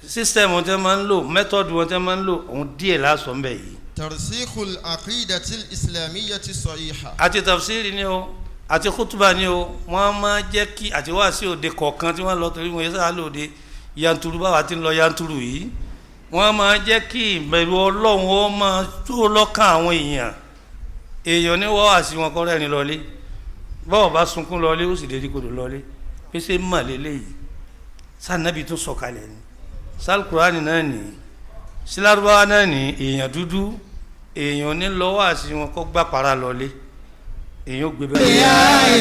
System wọn tẹ́ máa ń lò, method wọn tẹ́ máa ń lò, òun díẹ̀ lásán bẹ̀ yìí. ترسيخ العقيدة الإسلامية الصحيحة. Àti tafsiri ni o, àti kútùbà ni o, wọ́n máa jẹ́ kí àti wá sí òde kọ̀ọ̀kan tí wọ́n lọ, torí wọn yẹ sáà lòde yanturu báwa ti ń lọ yanturu yìí, wọ́n máa jẹ́ kí ìbẹ̀rù Ọlọ́run ó máa tó lọ́kàn àwọn èèyàn. Èèyàn ní wọ́n wá sí wọn kọ́ rẹ́rìn lọlé, bọ́ọ̀ bá sunkún lọlé, ó sì dérí kodò lọlé pèsè mọ̀ lélẹ́yìí. Sànàbí tún sọ̀kalẹ̀ ni, sálùkùránì náà ní sílárúbáwá náà ní èèyàn dúdú, èèyàn ní lọ́wọ́ àti wọn kọ́ gbà para lọlé, èèyàn ó gbé bẹ́ẹ̀.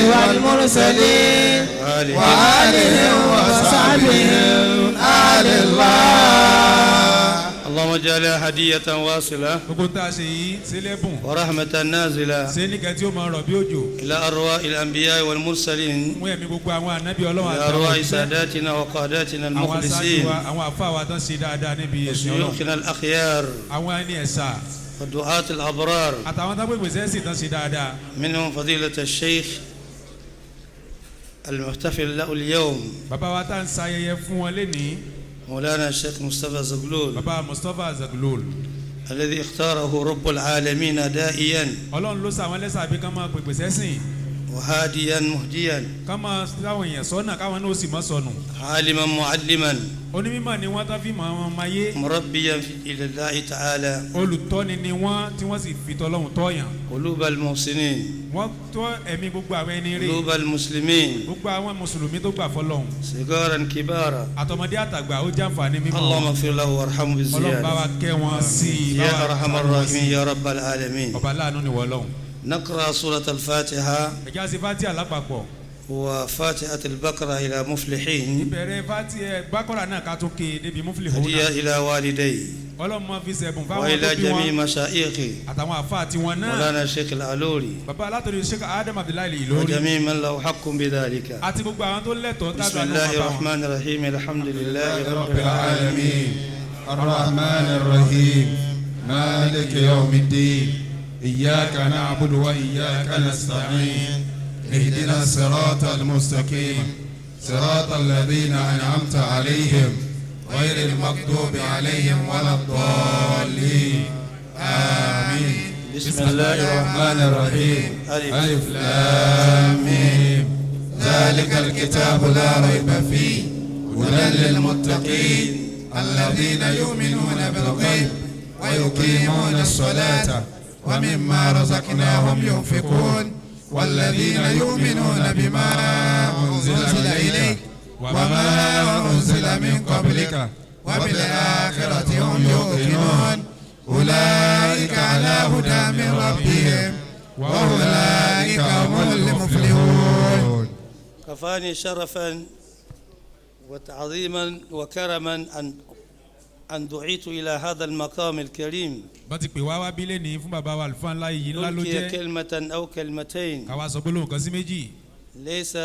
والمرسلين وآلهم وصحبهم آل الله. اللهم اجعلها هدية واصلة Gbogbo tá a ṣe yìí, ṣe lẹ́bùn. ورحمة نازلة Ṣe nìkan tí ó máa rọ̀ bí òjò. إلى أرواح الأنبياء والمرسلين، Fún ẹ̀mí gbogbo àwọn ànábì Ọlọ́run إلى àti àwọn أرواح òjíṣẹ́. ساداتنا وقاداتنا Àwọn aṣáájú المخلصين، wa, àwọn àfáà wa tán ṣe dáadáa níbi ẹ̀sìn Ọlọ́run. وشيوخنا الأخيار، Àwọn ẹni ẹ̀sà. والدعاة الأبرار، Àtàwọn tó gbègbè sẹ́sì tán ṣe dáadáa. منهم فضيلة الشيخ المحتفل له اليوم، Bàbá wa tá ń ṣayẹyẹ fún wọn lénìí. مولانا الشيخ مصطفى زغلول، Bàbá Mustapha Zaglol. الذي اختاره رب العالمين داعيا Ọlọ́run ló sàwọn lẹ́sà bí kán máa pèpè sẹ́sìn. وهاديا مهديا، Kán máa táwọn èèyàn sọ́nà, káwọn náà ó sì mọ́ sọnù. عالما معلما، Onímọ̀ ni wọ́n tán fi mọ̀ wọn máyé. مربيا إلى الله تعالى Olùtọ́ni ni wọ́n tí wọ́n sì fi tọ́lọ́hun tọ́yàn. قلوب المحسنين، Wọ́n tọ́ ẹ̀mí gbogbo àwọn ẹni rè. قلوب المسلمين، Gbogbo àwọn mùsùlùmí tó gbà fọlọ́hun. صغارا كبارا. Àtọmọdé àtàgbà, ó jàǹfààní mímọ́. اللهم اغفر له وارحمه Ọlọ́run, bá wa بالزيادة kẹ́ wọn sí i. Bá يا wa أرحم ṣàánú wọn sí الراحمين i. يا رب العالمين. Ọba láàánú ni wọ́n lọ́hùn. نقرأ سورة الفاتحة Ẹ̀já sí Fatiha lápapọ̀. وفاتحة البقرة إلى مفلحين، Ìbẹ̀rẹ̀ Fatiha Bákọ́rà náà, ká tún ké débi Muflihuna. هدية إلى والدي Ọlọ́run máa fi sẹ̀bùn fáwọn tó وإلى bí جميع wọn. مشايخي، Àtàwọn àfa tiwọn náà. مولانا الشيخ العلوري، Bàbá alátòrí Sheikh Adam Abdullahi Ìlórí. وجميع من له حق بذلك. Àti gbogbo àwọn tó lẹ́tọ̀ọ́ بسم tábìlì àwọn الله bàbá wọn. الرحمن الرحيم. الحمد لله رب رب العالمين. العالمين. الرحمن الرحيم. مالك يوم الدين. إياك نعبد وإياك نستعين. اهدنا الصراط المستقيم، صراط الذين أنعمت عليهم، غير المغضوب عليهم ولا الضالين. آمين. بسم الله الرحمن الرحمن الرحيم. ألف. ألف لام ميم. ذلك الكتاب لا ريب فيه، هدى للمتقين، الذين يؤمنون بالغيب ويقيمون الصلاة ومما رزقناهم ينفقون، والذين يؤمنون بما أنزل إليك وما أنزل من قبلك وبالآخرة هم يوقنون، أولئك على هدى من ربهم وأولئك هم المفلحون. كفاني شرفا وتعظيما وكرما أن دعيت إلى هذا المقام الكريم. Bá ti pè wá wá bílẹ̀ ní fún bàbá wa àlùfáà ńlá yìí, ńlá ló نلقي jẹ́. كلمة أو كلمتين، Káwa sọ gbólóhùn kan sí méjì. ليس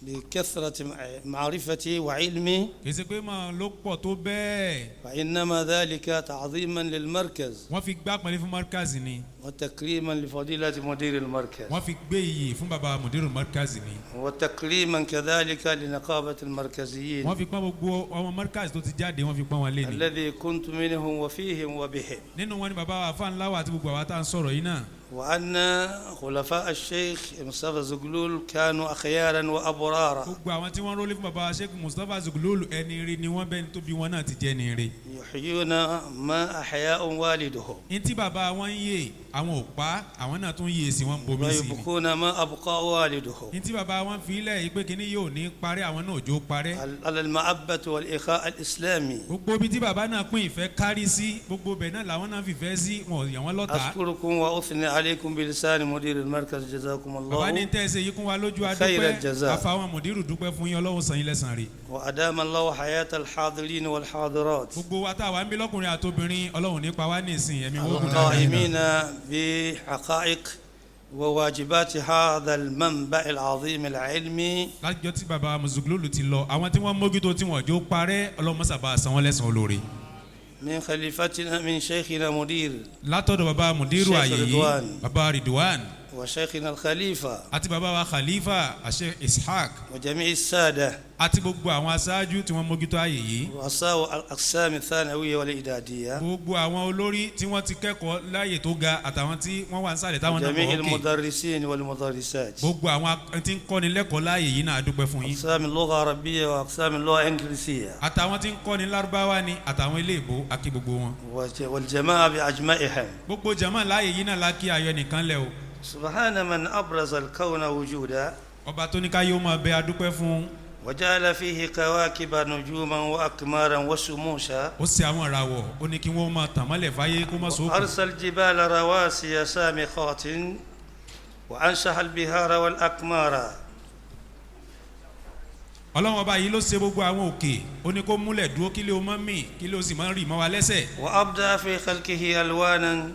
بكثرة معرفتي وعلمي، Kì í ṣe pé màá ló pọ̀ tó bẹ́ẹ̀. وإنما ذلك تعظيما للمركز Wọ́n fi gbá pẹ̀lú fún markaz ni. وتكريما لفضيلة مدير المركز، Wọ́n fi gbé iyì fún bàbá mudiru markaz ni. وتكريما كذلك لنقابة المركزيين Wọ́n fi pọ́n gbogbo ọmọ markaz tó ti jáde, wọ́n fi pọ́n wọn lé ni. الذي كنت منهم وفيهم وبهم. Nínú wọn ni bàbá wa àfa ńlá wa àti gbogbo àwa tá à ń sọ̀rọ̀ yìí náà. وأن خلفاء الشيخ مصطفى زغلول كانوا أخيارا وأبرارا، Gbogbo àwọn tí wọ́n rólé fún bàbá wa Sheikh Mustapha Zuglulu, ẹni rí ni wọ́n, bẹ́ẹ̀ ni tó bí wọn náà ti jẹ́ ni rí. يحيون ما أحياء والدهم، Ní tí bàbá wọn ń yè, àwọn ò pa, àwọn náà tún yè sí, wọn ń bomi sí ni. ويبقون ما أبقى والدهم Ní tí bàbá wọn fi ilẹ̀ yìí pé kíní yóò ní parẹ́, àwọn náà ò jó parẹ́. على المحبة والإخاء الإسلامي. Gbogbo ibi tí bàbá náà pín ìfẹ́ kárí sí, gbogbo ibẹ̀ náà làwọn náà fìfẹ́ sí, wọn ò yàn wọ́n lọ́ta. أشكركم وأثني عليكم بلسان مدير المركز. جزاكم Bàbá ní الله tẹ́ ẹ ṣe yìí kún wa lójú. خير Adúpẹ́. الجزاء. Àfàwọn mùdírù dúpẹ́ fún yín, Ọlọ́run san yín lẹ́san rẹ̀. وأدام الله حياة الحاضرين والحاضرات Gbogbo wa tá a wà ń bí lọ́kùnrin àtobìnrin, Ọlọ́run nípa wá ní ìsìn ẹ̀mí wọ́n gùn dáadáa. القائمين بحقائق وواجبات هذا المنبع العظيم العلمي. Lájọ tí bàbá Mùsùlùmí ti lọ, àwọn tí wọ́n mójútó tí wọ́n jó parẹ́, Ọlọ́run mọ́sàbá san wọ́n lẹ́san olóore. من خليفتنا، من شيخنا مدير Látọ̀dọ̀ bàbá mùdírù Sheikh àyè yìí، Ridwan. bàbá Ridwan. وشيخنا الخليفة Àti bàbá wa Khalifa Sheikh Ishaq. وجميع السادة Àti gbogbo àwọn aṣáájú tí wọ́n mójútó ààyè yìí. رؤساء الأقسام الثانوية والإعدادية Gbogbo àwọn olórí tí wọ́n ti kẹ́kọ̀ọ́ láàyè tó ga àtàwọn tí wọ́n wà nísàlẹ̀ táwọn náà جميع bọ̀ ókè. المدرسين والمدرسات Gbogbo àwọn tí ń kọ́ni lẹ́kọ̀ọ́ láàyè yìí náà a dúpẹ́ fún yín. أقسام اللغة العربية وأقسام اللغة الإنجليزية Àtàwọn tí ń kọ́ni lárúbáwá ni àtàwọn ilé ìbò a kí gbogbo wọn. والجماعة بأجمعهم. Gbogbo jama láàyè yìí náà la kí ayọ̀ nìkan lẹ̀ o. سبحان من أبرز الكون وجودا Ọba tó ní ká yóò máa bẹ a dúpẹ́ fún. وجعل فيه كواكب نجوما وأقمارا وشموسا Ó ṣe àwọn ìràwọ̀ ó ní kí wọ́n máa tàn mọ́lẹ̀ fáyé kó má sókun. وأرسل الجبال رواسي سامخات وأنشأ البهار والأقمار. Ọlọ́run ọba yìí ló ṣe gbogbo àwọn òkè ó ní kó múlẹ̀ dúró kí lè o má mì kí lè o sì má rì mọ́ wa lẹ́sẹ̀. وأبدع في خلقه ألوانا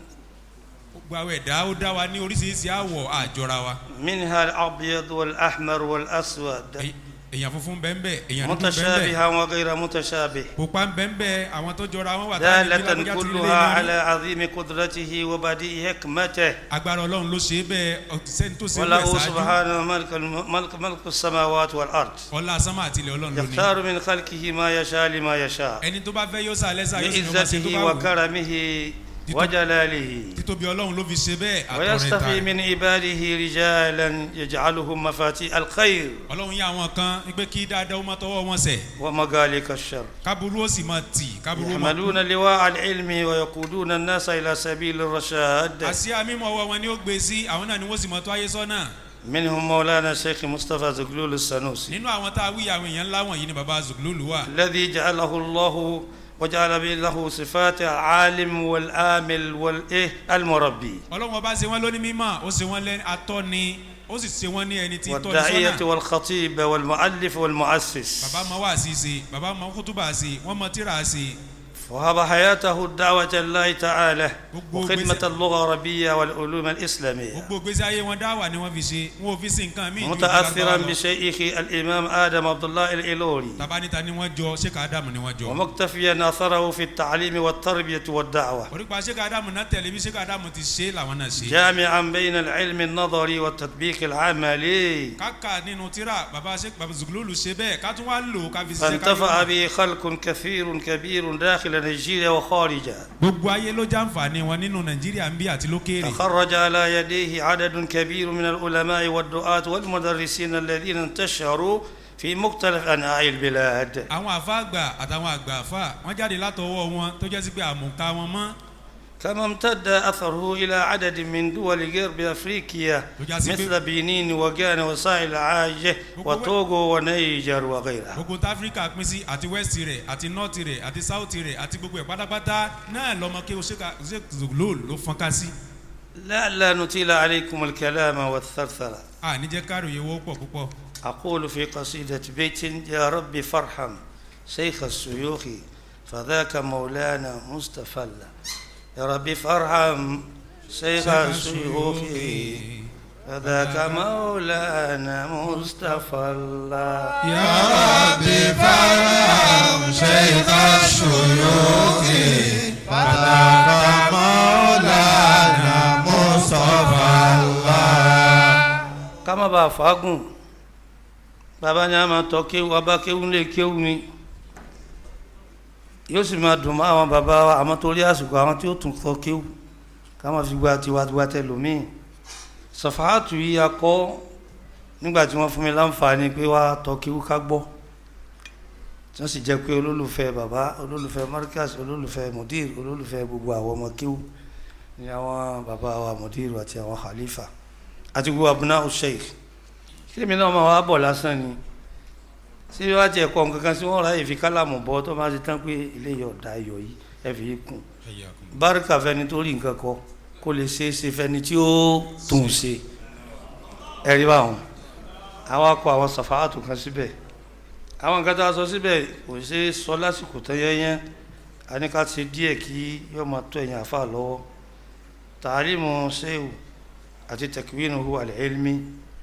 Gbogbo àwọn ẹ̀dá ó dá wa ní oríṣiríṣi àwọ̀ àjọra wa. منها الأبيض والأحمر والأسود Èèyàn funfun bẹ́ẹ̀ èèyàn dúdú bẹ́ẹ̀ متشابها وغير متشابه pupa bẹ́ẹ̀ àwọn tó jọra wọn wà tá a ní bí دالة lágbájá ti rí lé كلها náà rí. على عظيم قدرته وبديع حكمته. Agbára Ọlọ́run ló ṣe é bẹ́ẹ̀ sẹ́ni tó ṣe é وله bẹ́ẹ̀ ṣáájú. سبحانه ملك ملك ملك السماوات والأرض. Ọlá sánmà àti ilẹ̀ Ọlọ́run ló ní. يختار من خلقه ما يشاء لما يشاء Ẹni tó bá fẹ́ yóò sá lẹ́sà yóò sì ní ọmọ ṣe tó بعزته bá wù ú. وكرمه وجلاله. Títóbi Ọlọ́run ló fi ṣe bẹ́ẹ̀ àtọ̀rẹ́ ta ويصطفي rẹ̀. من عباده رجالا يجعلهم مفاتيح الخير Ọlọ́run yá àwọn kan ní pé kí dáadáa ó máa tọwọ́ wọn sẹ̀. ومغاليق الشر. Kábúrú ó sì máa tì kábúrú ó máa kú. يحملون لواء العلم ويقودون الناس إلى سبيل الرشاد. Àsíá mímọ́ ọwọ́ wọn ni ó gbé sí àwọn náà ni wọ́n sì máa tó ayé sọ́nà. منهم مولانا الشيخ مصطفى زغلول السنوسي Nínú àwọn tá a wí àwọn èèyàn ńlá wọ̀nyí ni baba Zuglulu wà. الذي جعله الله وجعل به له صفات العالم والآمل والإيه المربي Ọlọ́run ọba ṣe wọ́n lóní mímọ́ ó ṣe wọ́n lẹ́ni atọ́ni ó sì ṣe wọ́n ní ẹni tí tọ́ni والداعية sọ́nà. والخطيب والمؤلف والمؤسس. Baba mọ wáàsí ṣe baba mọ kútúbà ṣe wọ́n mọ tírà ṣe. وهب حياته الدعوة الله تعالى وخدمة gbogbo اللغة العربية والعلوم الإسلامية. Gbogbo gbèsè ayé wọn dáwà ni wọ́n fi ṣe wọn ò fi sí nǹkan míì ju متأثرا ìlú lọ. بشيخه الإمام آدم عبد الله الإلوري Tàbá níta ni wọ́n jọ Sheikh Adamu ni wọ́n jọ. ومقتفيا أثره في التعليم والتربية والدعوة. Orípa Sheikh Adamu náà tẹ̀lé bí Sheikh Adamu ti ṣe làwọn náà ṣe. جامعا بين العلم النظري والتطبيق العملي. Káka nínú tírà baba Sheikh baba Zuglulu ṣe bẹ́ẹ̀ ká tún wá lò ó ká fi ṣiṣẹ́ ká فانتفع yóò. به خلق كثير كبير داخل نيجيريا وخارجها. Gbogbo ayé ló jàǹfààní wọn nínú Nàìjíríà ń bí àti lókèèrè. تخرج على يديه عدد كبير من العلماء والدعاة والمدرسين الذين انتشروا في مختلف أنحاء البلاد. Àwọn àfa àgbà àtàwọn àgbà àfa wọ́n jáde látọwọ́ wọn tó jẹ́ sí pé àmùká wọn mọ́. كما امتد أثره إلى عدد من دول غرب أفريقيا مثل بنين وغانا وساحل العاج وتوغو ونيجر وغيرها. Gbogbo tí Áfíríkà pín sí àti west rẹ̀ àti north rẹ̀ àti south rẹ̀ àti gbogbo ẹ̀ pátápátá náà lọ́mọ kí o Sheikh Zuglul ló fọ́nká sí. لا لا نطيل عليكم الكلام والثرثرة. A ní jẹ́ káròyé wọ́ pọ̀ púpọ̀. أقول في قصيدة بيت: يا رب فارحم شيخ الشيوخ فذاك مولانا مصطفى الله. يا رب فارحم شيخ الشيوخ فذاك مولانا مصطفى الله. يا ربي فارحم شيخ الشيوخ فذاك مولانا مصطفى الله. Ká má bàa fàágùn bàbá ni a máa tọ́ kéwú abá kéwú lè kéwú ni yóò sì máa dùn mọ́ àwọn bàbá wa àmọ́ torí àsìkò àwọn tí ó tún tọ́ kéwú ká má fi gba tiwantiwa tẹlòmíì sọfàátù yìí a kọ́ nígbà tí wọ́n fún mi láǹfààní pé wá tọ́ kéwú ká gbọ́ tí wọ́n sì jẹ́ pé olólùfẹ́ bàbá olólùfẹ́ Markaz olólùfẹ́ mudir olólùfẹ́ gbogbo àwọn ọmọ kéwú ni àwọn bàbá wa mudir àti àwọn khalifa àti gbogbo abúná sheikh kí èmi náà máa wá bọ̀ lásán ni sí wá tiẹ̀ kọ́ nǹkan kan sí wọ́n ráyè fi kálámù bọ́ tó máa ti tán pé ilé yọ̀ ọ̀dà ayọ̀ yìí ẹ fi kún bárìkà fẹni tó rí nǹkan kọ kó lè ṣeé ṣe fẹni tí ó tún ṣe ẹ̀rí báwọn àwọn akọ àwọn sàfáàtù kan síbẹ̀ àwọn nǹkan tá a sọ síbẹ̀ kò ṣeé sọ lásìkò tán yẹ́yẹ́ a ní ká ṣe díẹ̀ kí yóò máa tó ẹ̀yìn àfa lọ́wọ́ tààlímù ṣéwù àti tẹ̀kíwínú al-ilmi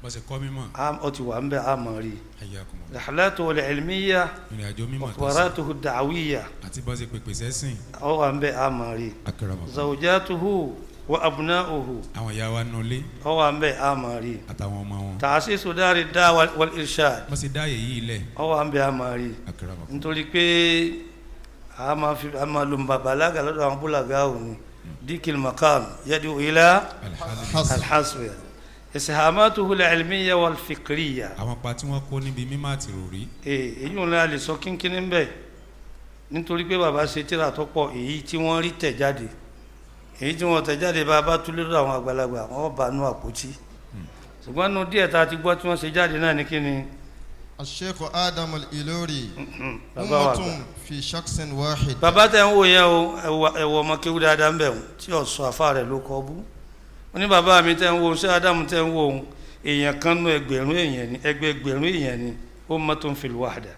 Bọ́sẹ̀ kọ́ mímọ́. Ó ti wà ń bẹ́ àmọ́ rí Hayyakum. rihlatuhu al-ilmiyya Ìrìn àjò mímọ́ tó sí. wa da'wiyya Àti bọ́sẹ̀ pèpè sẹ́sìn. ó wà ń bẹ́ àmọ́ rí Akramakum. zawjatuhu Wa abna'uhu. Àwọn ìyá wa nulẹ̀. Ó wà ń bẹ̀, a máa rí. Àtàwọn ọmọ wọn. Ta'asisu dari da'wa wal irshad. Wọ́n sì dá èyí ilẹ̀. Ó wà ń bẹ̀, a máa rí. Akramakum. Nítorí pé a máa fi a máa lo bàbálágà lọ́dọ̀ àwọn búlàgà òní díkìl makam yadu ila alhasbi ishamatuhu al-ilmiya wal-fikriya. Àwọn pa tí wọ́n kó níbi mímọ́ àti ròrí. Èyí ò ní a lè sọ kínkínní ń bẹ̀ nítorí pé bàbá ṣe tíra tó pọ̀, èyí tí wọ́n rí tẹ̀ jáde, èyí tí wọ́n tẹ̀ jáde bá a bá tú lérò àwọn àgbàlagbà wọ́n bá nú àpótí, ṣùgbọ́n nú díẹ̀ tá a ti gbọ́ tí wọ́n ṣe jáde náà ní kíni. Sheikh Adam Al-Ilori. Bàbá wa àgbà. Ummatun fi shakhsin wahid. Bàbá tẹ̀ ń wò yẹn o, ẹ̀wọ̀ ọmọ kéwú dáadáa ń bẹ̀ wọ́n tí ò sọ àfa rẹ̀ ló kọ́ bú. Wọ́n ní bàbá mi tẹ̀ ń wo ṣé Ádámù tẹ̀ ń wo òun, èèyàn kan nú ẹgbẹ̀rún èèyàn ni, ẹgbẹ̀rún èèyàn ni, ummatun fil wahda.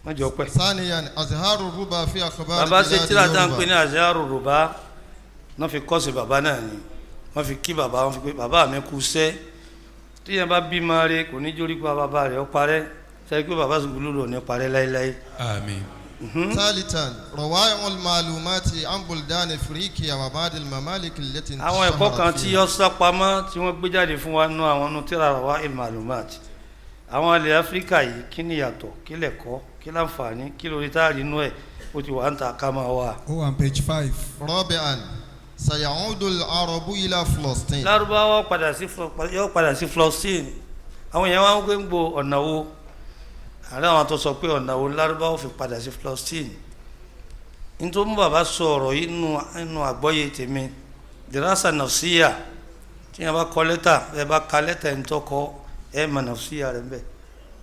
Wọ́n jọ pẹ́. Saniyan azharu ruba fi akhbar. Bàbá ṣe tíra tá à ń pè ní azharu ruba náà fi kọ́sì bàbá náà ni wọ́n fi kí bàbá, wọ́n fi pé bàbá mi kú sẹ́. Tíyẹn bá bímọ rẹ̀ kò ní jórí pa bàbá rẹ̀ ó parẹ́ sẹ́yìn pé bàbá sùgbùlù lò ní parẹ́ láéláé. Àmín. Thalithan rawai'ul ma'lumati an buldan Afriqiya wa ba'd al-mamalik allati. Àwọn ẹ̀kọ́ kan tí yọ sápamọ́ tí wọ́n gbé jáde fún wa nú àwọn nú tíra rawai'ul ma'lumat, àwọn ilẹ̀ Áfíríkà yìí, kí ni ìyàtọ̀, kí lẹ̀kọ́, kí láǹfààní, kí lórí táàrí inú ẹ̀, ó ti wà ń ta ká máa wà. Ó wà ní page 5. Rabi'an sayaudu al-arabu ila Filastin. Lárúbáwá yóò padà sí Filastin. Àwọn èèyàn wá ń gbé ń gbo ọ̀nà wo, àárẹ̀ àwọn tó sọ pé ọ̀nà wo Lárúbáwá fi padà sí Filastin. Nítorí mú bàbá sọ ọ̀rọ̀ yìí nínú àgbọ́yé tèmi, dirasa nafsiya, tí yẹn bá kọ lẹ́tà, ẹ bá ka lẹ́tà ẹ̀ ń tọkọ ẹ mọ̀ nafsiya rẹ̀ ń bẹ̀.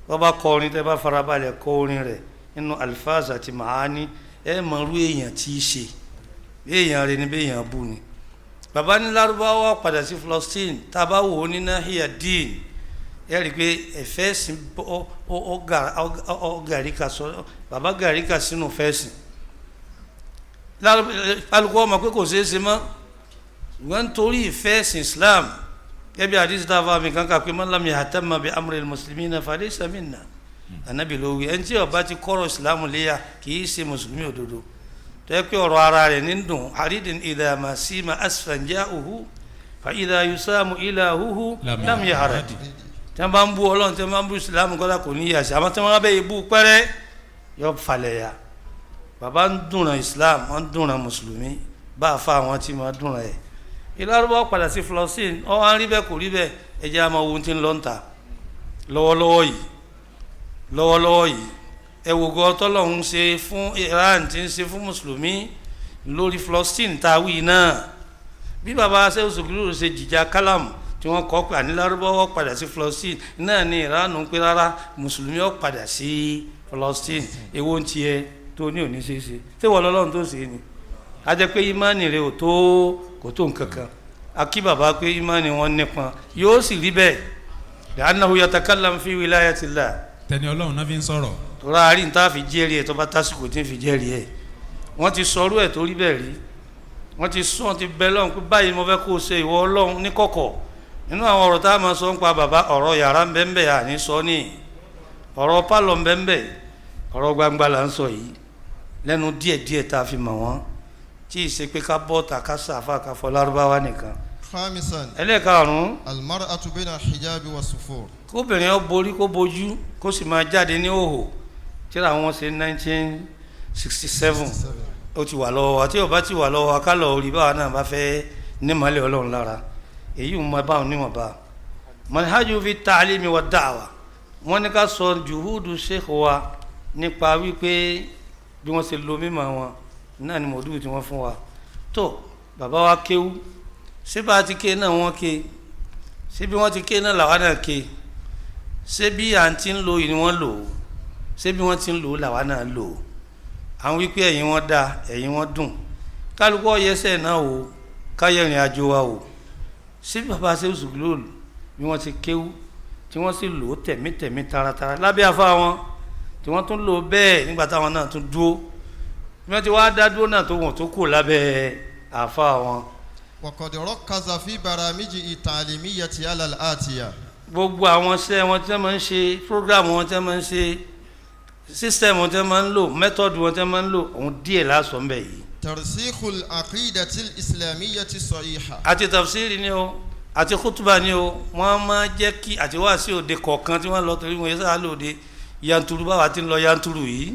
Wọ́n bá kọ orin, tẹ́ bá farabalẹ̀ kọ orin rẹ̀ nínú alifaz àti maani, ẹ mọ̀ irú èèyàn tí í ṣe, bí èèyàn rẹ̀ ni bí èèyàn bú ni. Bàbá ní Lárúbáwá padà sí Filastin, tá a bá wò ó ní nahiya dín, ẹ rí i pé ẹ̀fẹ́ sìn ó gàríkà sọ, bàbá gàríkà sínú fẹ́sìn. Alùpùpù ọmọ pé kò ṣeé ṣe mọ́, ṣùgbọ́n nítorí ìfẹ́ sìn Islam, gẹ́gẹ́ àdìsí tá a fa mi kan kà pé man lam yahtamma bi amril muslimina falaysa minna, Ànábì ló wí, ẹni tí ó bá ti kọ́rọ̀ Islam léyà kì í ṣe mùsùlùmí òdodo. Tó yẹ pé ọ̀rọ̀ ara rẹ̀ ní dùn, haridin idha ma sima asfan ja'uhu fa idha yusamu ilahuhu lam yahrad. Tí wọ́n bá ń bú Ọlọ́run, tí wọ́n bá ń bú Islam, kọ́lá kò ní yàsí, àmọ́ tí wọ́n bá bẹ́ ibú pẹ́rẹ́ yọ falẹ̀ ya. Bàbá ń dùnràn Islam, wọ́n ń dùnràn mùsùlùmí, bá a fa àwọn tí wọ́n dùnràn ẹ̀. Ìlárúbọ̀ padà sí Filastin, ọ wá ń rí bẹ́ẹ̀ kò rí bẹ́ẹ̀, ẹ jẹ́ àmọ́ ohun tí ń lọ ń ta lọ́wọ́lọ́wọ́ yìí, lọ́wọ́lọ́wọ́ yìí. Ẹ wò gan tọ́lọ́hún ṣe fún Iran, tí ń ṣe fún mùsùlùmí lórí Filastin tá a wí náà. Bí bàbá Shehu Zughlul ṣe jìjà kálàmù tí wọ́n kọ́ pé àní Lárúbáwá padà sí Filastin náà ni Iran ń pè rárá, mùsùlùmí ó padà sí Filastin. Èwo ń tiẹ̀ tó ní òní ṣe é ṣe, ṣé wọ́n lọ́lọ́run tó ṣe é ni? A jẹ́ pé ìmánì rẹ̀ ò tó, kò tó nǹkan kan. A kí bàbá pé ìmánì wọn nípọn, yóò sì rí bẹ́ẹ̀, li'annahu yatakallam fi wilayatillah. Tẹni Ọlọ́run náà fi ń sọ̀rọ̀. Tora àárín tá a fi jẹ́rìí ẹ̀ tó bá tásìkò tí ń fi jẹ́rìí ẹ̀, wọ́n ti sọrú ẹ̀ tó rí bẹ́ẹ̀ rí, wọ́n ti sọ, wọ́n ti bẹ lọ́hùn pé báyìí mo fẹ́ kó o ṣe ìwọ Ọlọ́run ní kọ̀kọ̀. Nínú àwọn ọ̀rọ̀ tá a máa sọ ń pa bàbá, ọ̀rọ̀ yàrá ń bẹ ń bẹ, àní sọ ní ọ̀rọ̀ pálọ̀ ń bẹ ń bẹ, ọ̀rọ̀ gbangba là ń sọ yìí lẹ́nu díẹ̀díẹ̀ tá a fi mọ̀ wọ́n, tí ì ṣe pé ká bọ́ ta ká sàfà ká fọ Lárúbáwá nìkan. Khamisan. Ẹlẹ́ẹ̀karùn-ún. Al-mar'atu bayna al-hijabi wa sufur. Kóbìnrin ó borí, kó bojú, kó sì máa jáde ní òhò, tíra wọn ṣe 1967, ó ti wà lọ́wọ́ wa. Tí ó bá ti wà lọ́wọ́ wa, ká lọ orí báwa náà bá fẹ́ nímọ̀lẹ́ Ọlọ́run lára, èyí ń mọ báwọn níwọ̀nba. Manhaju fi ta'limi wa da'wa, wọ́n ní ká sọ juhudu sheikh wa nípa wípé bí wọ́n ṣe lo mímọ̀ wọn náà ni mọ̀ọ́dún tí wọ́n fún wa. Tó bàbá wa kéwú, ṣé bá a ti ké náà wọ́n ké, ṣé bí wọ́n ti ké náà làwa náà ké, ṣé bí à ń ti ń lo yìí ni wọ́n lò ó, ṣé bí wọ́n ti ń lò ó làwa náà lò ó. Àwọn wípé ẹ̀yìn wọn da, ẹ̀yìn wọn dùn, kálukú ọ̀yẹ́sẹ̀ náà o, káyọ̀ ìrìn àjò wa o. Ṣé bí bàbá Shehu Zughlul bí wọ́n ti kéwú tí wọ́n sì lò ó tẹ̀mítẹ̀mí taratara lábẹ́ afá wọn, tí wọ́n tún lò ó bẹ́ẹ̀ nígbà táwọn náà tún dúró, bí wọ́n ti wá dá dúró náà tó wọ́n tó kù lábẹ́ àfa wọn. Waqad rakkaza fi baramiji ta'limiyyati ala al-atiya. Gbogbo àwọn iṣẹ́ wọn tí wọ́n máa ń ṣe, program wọn tí wọ́n máa ń ṣe, system wọn tí wọ́n máa ń lò, method wọn tí wọ́n máa ń lò, òun díẹ̀ lásán ń bẹ̀ yìí. ترسيخ العقيدة الإسلامية الصحيحة. Àti tafsiri ni o, àti khutuba ni o, wọ́n máa jẹ́ kí àti wá sí òde kọ̀ọ̀kan tí wọ́n lọ, torí wọ́n yẹ sáà lóde yanturu báwa ti ń lọ yanturu yìí,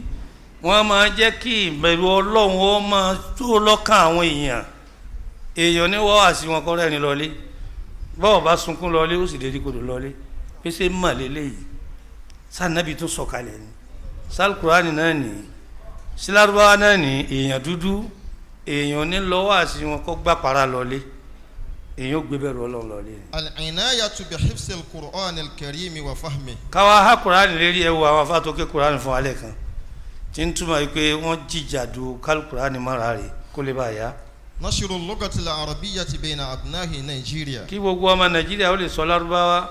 wọ́n máa jẹ́ kí ìbẹ̀rù Ọlọ́run ó máa tó lọ́kàn àwọn èèyàn. Èèyàn ní wọ́n wá sí wọn kọ́ rẹ́rìn lọlé, bọ́ọ̀ bá sunkún lọlé, ó sì lè rí kodò lọlé pèsè mọ̀ lélẹ́yìí. Sànàbì tún sọ̀kalẹ̀ ni, sàlùkùránì náà ní sílárúbáwá náà ní èèyàn dúdú. Èèyàn ní lọ́wọ́ àti wọn kọ́ gbà para lọlé, èèyàn ó gbé bẹ̀rù Ọlọ́run lọlé ni. العناية بحفظ القرآن الكريم وفهمه. Káwa há Kùránì lérí. Ẹwù àwọn afá tó ké Kùránì fún alẹ́ kan tí ń túmọ̀ pé wọ́n jìjàdù kálukùránì mọ́ra rẹ̀ kó lè bá a yá. نشر اللغة العربية بين أبناء نيجيريا. Kí gbogbo ọmọ Nàìjíríà ó lè sọ Lárúbáwá,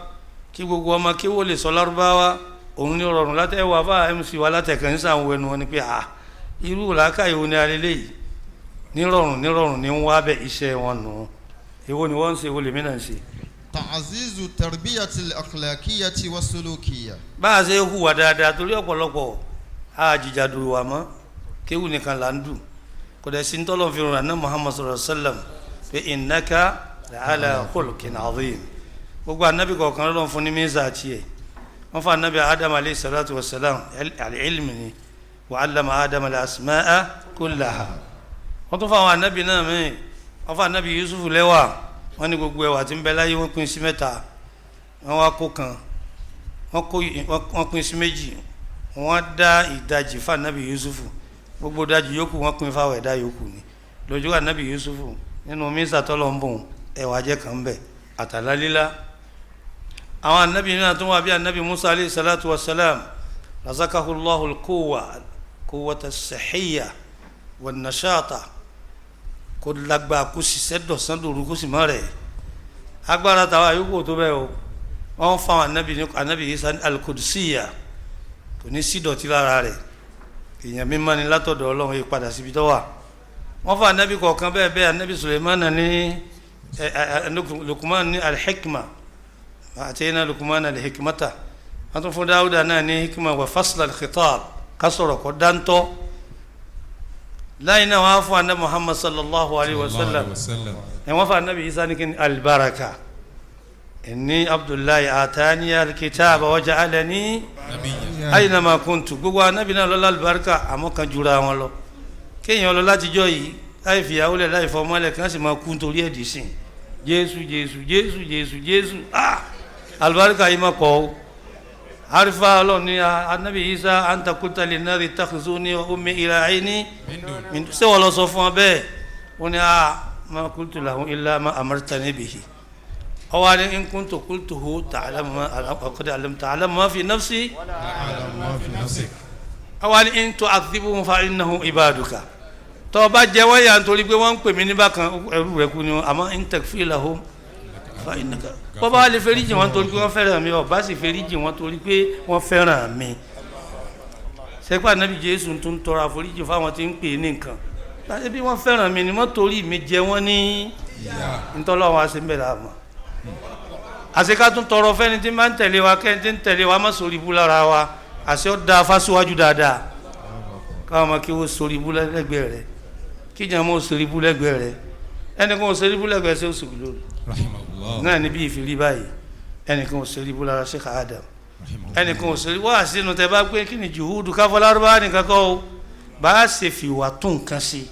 kí gbogbo ọmọ kí ó lè sọ Lárúbáwá, òun ní rọrùn láti ẹwà afá MC wa látẹ̀kàn ní sàn wẹnu wọn ni pé à irú làákàyè wo ni alẹ́lẹ́ yìí nírọ̀rùn nírọ̀rùn ní ń wá bẹ́ iṣẹ́ wọn nù. Èwo ni wọ́n ń ṣe, èwo lèmi náà ń ṣe? تعزيز التربية الأخلاقية والسلوكية. Bá a ṣe hùwà dáadáa, torí ọ̀pọ̀lọpọ̀ àjìjàdù wà mọ́, kéwù nìkan là ń dù, kò dẹ̀ sí ń tọ́lọ̀ fi ràn náà Muhammad sallallahu alaihi wasallam pé innaka la'ala khuluqin azim. Gbogbo anabi kọ̀ọ̀kan ló ń fún ní mísà tiẹ̀. Wọ́n fún anabi Adam alayhi salatu wa salam al-ilmi ni, wa allama Adam al-asma'a kullaha. Wọ́n tún fún àwọn anabi náà mí. Wọ́n fún anabi Yusuf lẹ́wà. Wọ́n ní gbogbo ẹwà tí ń bẹ láyé, wọ́n pín sí mẹ́ta, wọ́n wá kó kan, wọ́n kó, wọ́n pín sí méjì, wọ́n dá ìdajì fún anabi Yusufu, gbogbo ìdajì yòókù wọ́n pín fáwọn ẹ̀dá yòókù ni. Lójú anabi Yusufu nínú mísà tọ́lọ̀ ń bùn, ẹ̀wà jẹ́ kan bẹ̀ àtàlá lílá. Àwọn anabi náà tún wà bí anabi Musa alayhi salatu wa salam, razakahu Allahu al-quwwa, quwwata as-sihiyya wan-nashata, kó lágbá, kó ṣiṣẹ́ dọ̀sán dòru, kó sì má rẹ̀. Agbára tàwa yòókù tó bẹ́ẹ̀ o. Wọ́n fáwọn anabi ní anabi Isa ní al-Qudusiyya, kò ní sí dọ̀tí lára rẹ̀, èèyàn mímọ́ ni látọ̀dọ̀ Ọlọ́run, yìí padà síbi tó wà. Wọ́n fún anabi kọ̀ọ̀kan bẹ́ẹ̀ bẹ́ẹ̀. Anabi Suleiman ní ẹ ẹ Lukuman ní al-hikma, àti iná Lukuman al-hikmata. Wọ́n tún fún Dáwúdà náà ní hikma wa fasla al-khitab, ká sọ̀rọ̀ kọ́ dáńtọ́. Láyé náà wọ́n á fún anabi Muhammad sallallahu alayhi wa sallam ẹ. Wọ́n fún anabi Isa ní kíni? Al-baraka. Inni Abdullahi atani al-kitaba wa ja'alani nabiyya. Aynama kuntu. Gbogbo anabi náà lọ́lá alibarika, àmọ́ kan jura wọn lọ. Kéèyàn lọ látijọ́ yìí láì fìyàwó lẹ̀, láì fọmọ́lẹ̀, kí wọ́n sì máa kú nítorí ẹ̀dì sìn Jésù, Jésù, Jésù, Jésù, Jésù. Ah, alibarika yìí má kọ́ o. Arifa Ọlọ́run ní anabi Isa anta qulta linnasi ittakhizuni wa ummi ilahayni min, ṣé wọ́n lọ sọ fún ọ bẹ́ẹ̀? Wọ́n ní a ma qultu lahum illa ma amartani bihi. Ọwọ́ ni in kuntu qultuhu ta'lamu ma qad alimta, ta'lamu ma fi nafsi. Àwa ni in tu'adhibuhum fa innahum ibaduka. Tó bá jẹ wọ́n yà nítorí pé wọ́n ń pè mí ní bákan, ẹrú rẹ̀ kú ni wọn. Àmọ́ in taghfir lahum fa innaka, bọ́ bá lè feríjì wọn torí pé wọ́n fẹ́ràn mi, ọba sì feríjì wọn torí pé wọ́n fẹ́ràn mi. Sẹ́pà nàbí Jésù tún tọrọ àforíjì fáwọn tí ń pè é ní nǹkan láti bí wọ́n fẹ́ràn mi ni, wọ́n torí mi jẹ wọ́n ní ntọ́lọ́wọ́n àṣẹ ń bẹ̀rẹ̀. Àmọ́ àṣekà tún tọrọ fẹ́ni tí máa ń tẹ̀lé wa, kẹ́ni tí ń tẹ̀lé wa má sórí ibú lára wa. Àṣẹ ó da fásiwájú dáadáa, káwọn ọmọ kí wọ́n sórí ibú lẹ́gbẹ̀ẹ́ rẹ̀, kíjà mọ́ sórí ibú lẹ́gbẹ̀ẹ́ rẹ̀, ẹnìkan ò sórí ibú lẹ́gbẹ̀ẹ́ ṣé ó sùn lórí Rahimahullah. náà níbi ìfìrí báyìí. Ẹnìkan ò sórí ibú lára Sheikh Adam. Rahimahullah. Ẹnìkan ò sórí wá sínú tẹ bá pé kí ni juhudu káfọlárúbá nìkan kọ́ o, bá a ṣe fìwà tún nǹkan ṣe,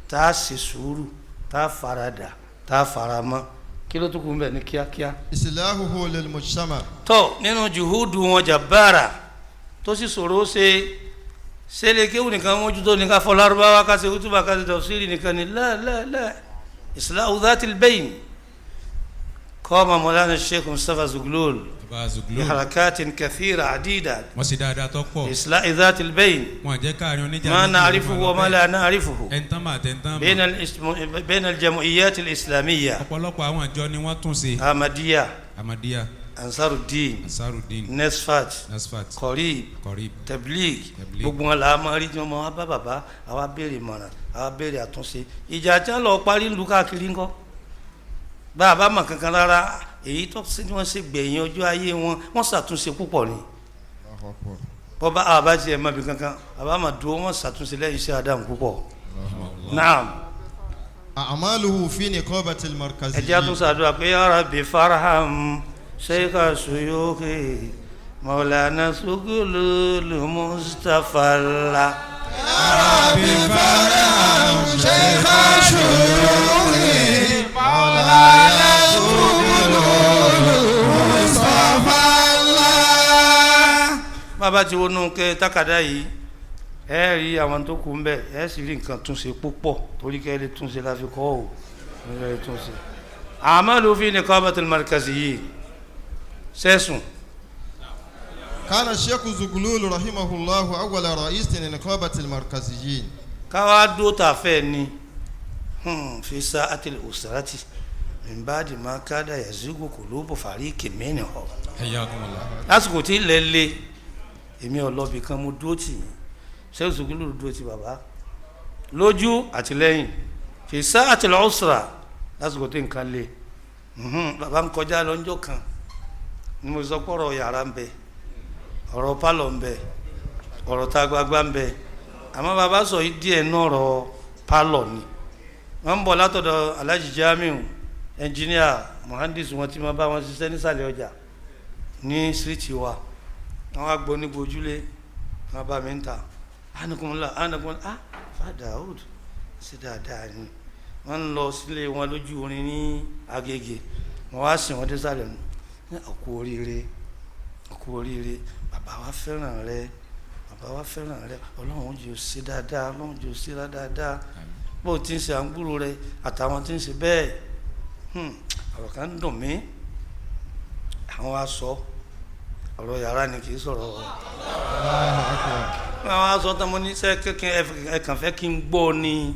tá a ṣe sùúrù, tá a faradà, tá a faramọ́, kí ló tún kù ń bẹ̀ ní kíákíá? إصلاحه للمجتمع. Tọ́ nínú juhudu wọn jàbára tó sì ṣòro ṣe ṣẹlẹ̀, kéwù nìkan mójútó ní ká fọ lárúbáwá, ká ṣe kútùbà, ká ṣe tafsiri nìkan ni. La la la, islahu dhatil bayn. Qama Mawlana Sheikh Mustapha Zuglul Baba Zuglul. biharakatin kathira adida Wọ́n ṣe dáadáa tó pọ̀. islahi dhatil bayn. Wọ́n jẹ́ káàrin oníjà ma méjì na'rifuhu wa ma la na'rifuhu. Ẹ̀ńtán mà àtẹ̀ńtán mà. bayna al-jam'iyyat al-islamiyya. Ọ̀pọ̀lọpọ̀ àwọn ìjọ ni wọ́n tún ṣe. Ahmadiyya, Ahmadiyya, Ansaruddin, Ansarudeen, Nesfat, Nasfat, Qarib, Korib, Tabligh. Tabligh. Gbogbo wọn là á máa rí tí wọn máa wá bá bàbá, àwa béèrè ìmọ̀ràn, àwa béèrè àtúnṣe. Ìjà tí wọn lọ parí ń lu káàkiri ńkọ́? Bá a bá mọ̀ kankan rárá, èyí tó ṣe tí wọ́n ṣe gbẹ̀yìn ọjọ́ ayé wọn, wọ́n ṣàtúnṣe púpọ̀ ni. Bọ́ bá a bá tiẹ̀ mọ̀ bí kankan, àbá máa dúró, wọ́n ṣàtúnṣe lẹ́yìn iṣẹ́ Adam púpọ̀. Naam. أعماله في نقابة Ẹ jẹ́ المركزيين. àtúnṣe àdúrà pé ya Rabbi farham sheikha suyuki maulana Zughlul Mustapha la. ربي فارحم شيخ الشيوخ مولانا زغلول مصطفى الله. Bàbá ti wọnú kẹ tákàdá yìí, ẹ rí àwọn tó kù ń bẹ, ẹ sì rí nǹkan túnṣe púpọ̀, torí kẹ́ ẹ lè túnṣe la fi kọ́ ò ẹ lè túnṣe. A'malu fi niqabatil markaziyyin sẹ́sùn. كان الشيخ زغلول رحمه الله أول رئيس لنقابة المركزيين. Káwá dó tà fẹ́ ni fi sa'atil usrati min ba'di ma kada yazigu qulubu fariqin minhum. حياكم الله. Lásìkò tí ilẹ̀ le, èmi ọlọ́bì kan mo dúró tì yín, ṣé Zughlul dúró ti bàbá lójú àti lẹ́yìn fi sa'atil usra, lásìkò tí nǹkan le. Bàbá ń kọjá lọ́njọ́ kan ni mo sọ pọ̀rọ̀ yàrá ń bẹ, ọ̀rọ̀ pálọ̀ ń bẹ, ọ̀rọ̀ tá gbagba ń bẹ, àmọ́ bàbá sọ yìí díẹ̀ náà ọ̀rọ̀ pálọ̀ ni. Wọ́n ń bọ̀ látọ̀dọ̀ Alhaji Jamiu, ẹnjìníà mohandis wọn tí wọ́n bá wọn ṣiṣẹ́ nísàlẹ̀ ọjà ní síríìtì wa. Wọ́n wá gbọ́ ní gbojúlé, wọ́n bá mi ń ta anagunla anagunla, ah, Fadaud ṣe dáadáa ni. Wọ́n ń lọ sílé wọn lójú orin ní Agége, wọ́n wá sìn wọ́n désàlẹ̀ nù ní ọkú oríire, ọkú oríire, bàbá wa fẹ́ràn rẹ, bàbá wa fẹ́ràn rẹ, Ọlọ́run jẹ́ ó ṣe dáadáa, Ọlọ́run jẹ́ ó ṣe dáadáa, bó o ti ń ṣe àǹgbúrò rẹ àtàwọn tí ń ṣe bẹ́ẹ̀. Ọ̀rọ̀ kan ń dùn mí, àwọn wa sọ ọ̀rọ̀ yàrá ni, kì í sọ̀rọ̀ àwọn aṣọ tán. Mo ní sẹ́ kékin ẹ kàn fẹ́ kí n gbọ́ ni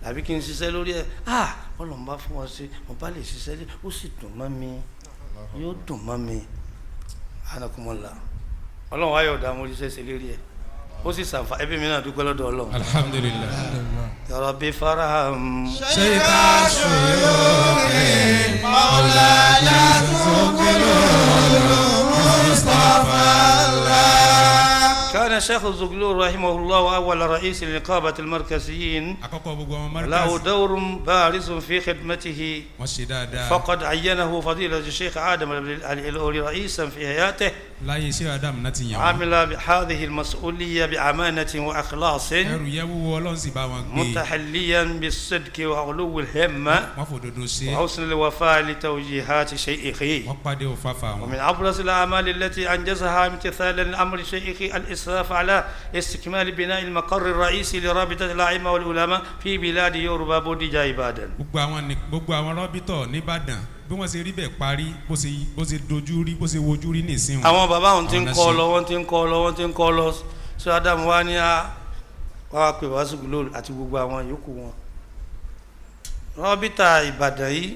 àbí kí n ṣiṣẹ́ lórí ẹ̀? Ah, Ọlọ́run bá fún wọn ṣe, mo bá lè ṣiṣẹ́ lé, ó sì dùn mọ́ mi, yóò dùn mọ́ mi. Anakumọ́lá, Ọlọ́run ayọ̀ dá mo ríṣẹ́ ṣe lérí ẹ̀, ó sì ṣàǹfà ẹbí mi náà, dúpẹ́ lọ́dọ̀ Ọlọ́run. الحمد لله. Ya Rabbi farham شيخ الشيوخ مولانا زغلول مصطفى الله. كان الشيخ الزغلول رحمه الله أول رئيس لنقابة المركزيين. Àkọ́kọ́ gbogbo ọmọ له Markaz. دور بارز في خدمته. Wọ́n ṣe dáadáa. فقد عينه فضيلة الشيخ آدم الإلوري رئيسا في حياته. Láyé iṣẹ́ Adam náà ti yàn wọ́n. عمل بهذه المسؤولية بأمانة وإخلاص، Ẹrù yẹn wúwo, Ọlọ́run sì bá wọn gbé. متحليا بالصدق وعلو الهمة Wọ́n fòdodo ṣe. وحسن الوفاء لتوجيهات شيخه. Wọ́n pàdé òfáfá wọn. ومن أبرز الأعمال التي أنجزها امتثالا لأمر شيخه الإسراف على استكمال بناء المقر الرئيسي لرابطة الأئمة والعلماء في بلاد يوروبا بوديجا إبادان. Gbogbo àwọn rọ́bìtọ̀ nìbàdàn, bí wọ́n ṣe rí bẹ́ẹ̀ parí, bó ṣe dojú rí, bó ṣe wojú rí nìsín. Àwọn bàbá wọn ti ń Àwọn kọ́ náà lọ, wọ́n ti ń kọ́ lọ, wọ́n ti ń kọ́ lọ. Sọ Ádámù wa ní a wá pè wá Zughlul àti gbogbo àwọn yòókù wọn, rọ́bìtà Ìbàdàn yìí,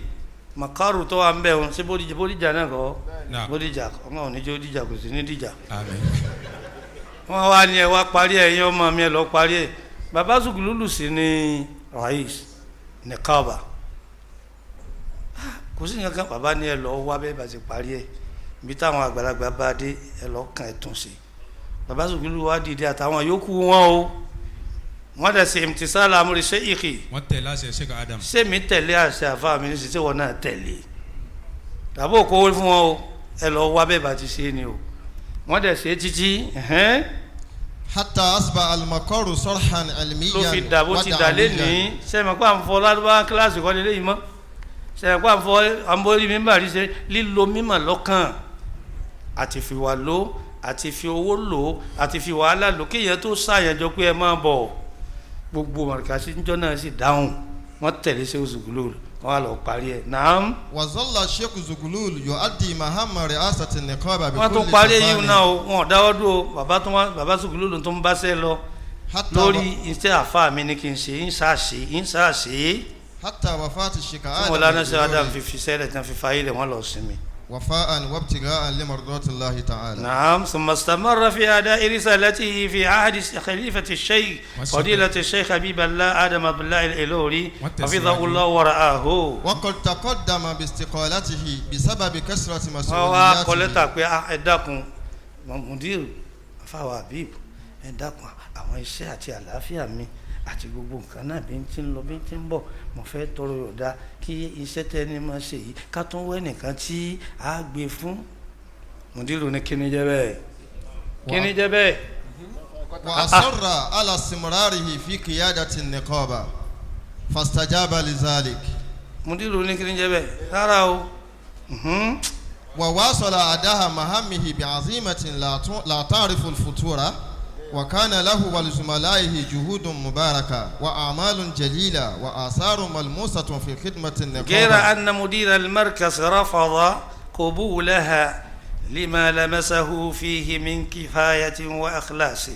makaru tó wà ń bẹ̀ wọn, ṣé Bódìjà, Bódìjà náà kọ́? Náà. Bódìjà ọmọ òní jẹ́ Bódìjà, kò sí ní dìjà. Àmín. Wọ́n wá ní ẹ wá parí ẹ̀, yín ọmọ mi, ẹ lọ parí ẹ̀. Bàbá Zughlul sì ní rais nìkọ́ọ̀bà, kò sí nǹkan kan. Bàbá ní ẹ lọ wá bẹ́ẹ̀ bá ti parí ẹ̀, ibi táwọn àgbàlagbà bá dé, ẹ lọ kàn ẹ̀ tún sí. Bàbá Zughlul wá dìde àtàwọn yòókù wọn o, wọ́n dẹ̀ ṣe imtisala amri sheikhi. Wọ́n tẹ̀ láṣẹ Sheikh Adam. Sẹ́mi tẹ̀lé àṣẹ àfa mi ní sísè, wọn náà tẹ̀lé tàbí òkòwò fún wọn o, ẹ lọ wá bẹ́ẹ̀ bá ti ṣe ni o. Wọ́n dẹ̀ ṣe títí ẹ̀hẹ́n. حتى أصبح المقر صرحا علميا Ló fi dà bó ti dà lénìí. Sẹ́mi pé à ń fọ ládùúgbò kíláàsì kọ́ lélẹ́yìí mọ́? Sẹ́mi pé à ń fọ àǹbórí mímọ̀ rí ṣe lílo mímọ̀ lọ́kàn àti fi wà ló àti fi owó lò àti fi wàhálà lò, kéèyàn tó ṣàyànjọ pé ẹ máa bọ̀, gbogbo màrìkàsí níjọ́ náà sì dáhùn, wọ́n tẹ̀lé ṣe Zughlul, wọ́n á lọ parí ẹ̀ náà. وظل الشيخ زغلول يؤدي مهام رئاسة النقابة Wọ́n tún بكل parí èyí تفاني náà o, wọn ò dáwọ́ dúró. Bàbá tó wá, bàbá Zughlul tó ń bá ṣe lọ حتى lórí iṣẹ́ àfa mi ní kí n ṣe ń ṣàṣe ń ṣàṣe حتى وفاة الشيخ tí mo lánàá ṣe Adam آدم fi sẹ́lẹ̀ tí wọ́n fi fayé lẹ̀, wọ́n lọ sinmi. وفاء وابتغاء لمرضاة الله تعالى. نعم، ثم استمر في أداء رسالته في عهد خليفة الشيخ فضيلة الشيخ حبيب الله آدم عبد الله الإلوري حفظه الله ورعاه. وقد تقدم باستقالته بسبب كثرة Wọ́n wá kọ مسؤولياته. lẹ́tà pé, "Ah, ẹ dákun, mudir afáwa Habib, Ẹ dákun, àwọn iṣẹ́ àti àlàáfíà mi àti gbogbo nǹkan náà bí n ti ń lọ bí n ti ń bọ̀, mo fẹ́ tọrọ yọ̀ǹda kí iṣẹ́ tẹ́ni máa ṣe yìí ká tún wẹ́ nìkan tí a gbé fún. Mùdírù ní kíni jẹ́ bẹ́ẹ̀, kíni jẹ́ bẹ́ẹ̀. وأصر على استمراره في قيادة النقابة فاستجاب لذلك. Mùdírù ní kíni jẹ́ bẹ́ẹ̀, rárá o. وواصل أداء مهامه بعزيمة لا تعرف الفتور، وكان له ولزملائه جهود مباركة وأعمال جليلة وآثار ملموسة في خدمة النقابة. غير أن مدير المركز رفض قبولها لما لمسه فيه من كفاية وإخلاص،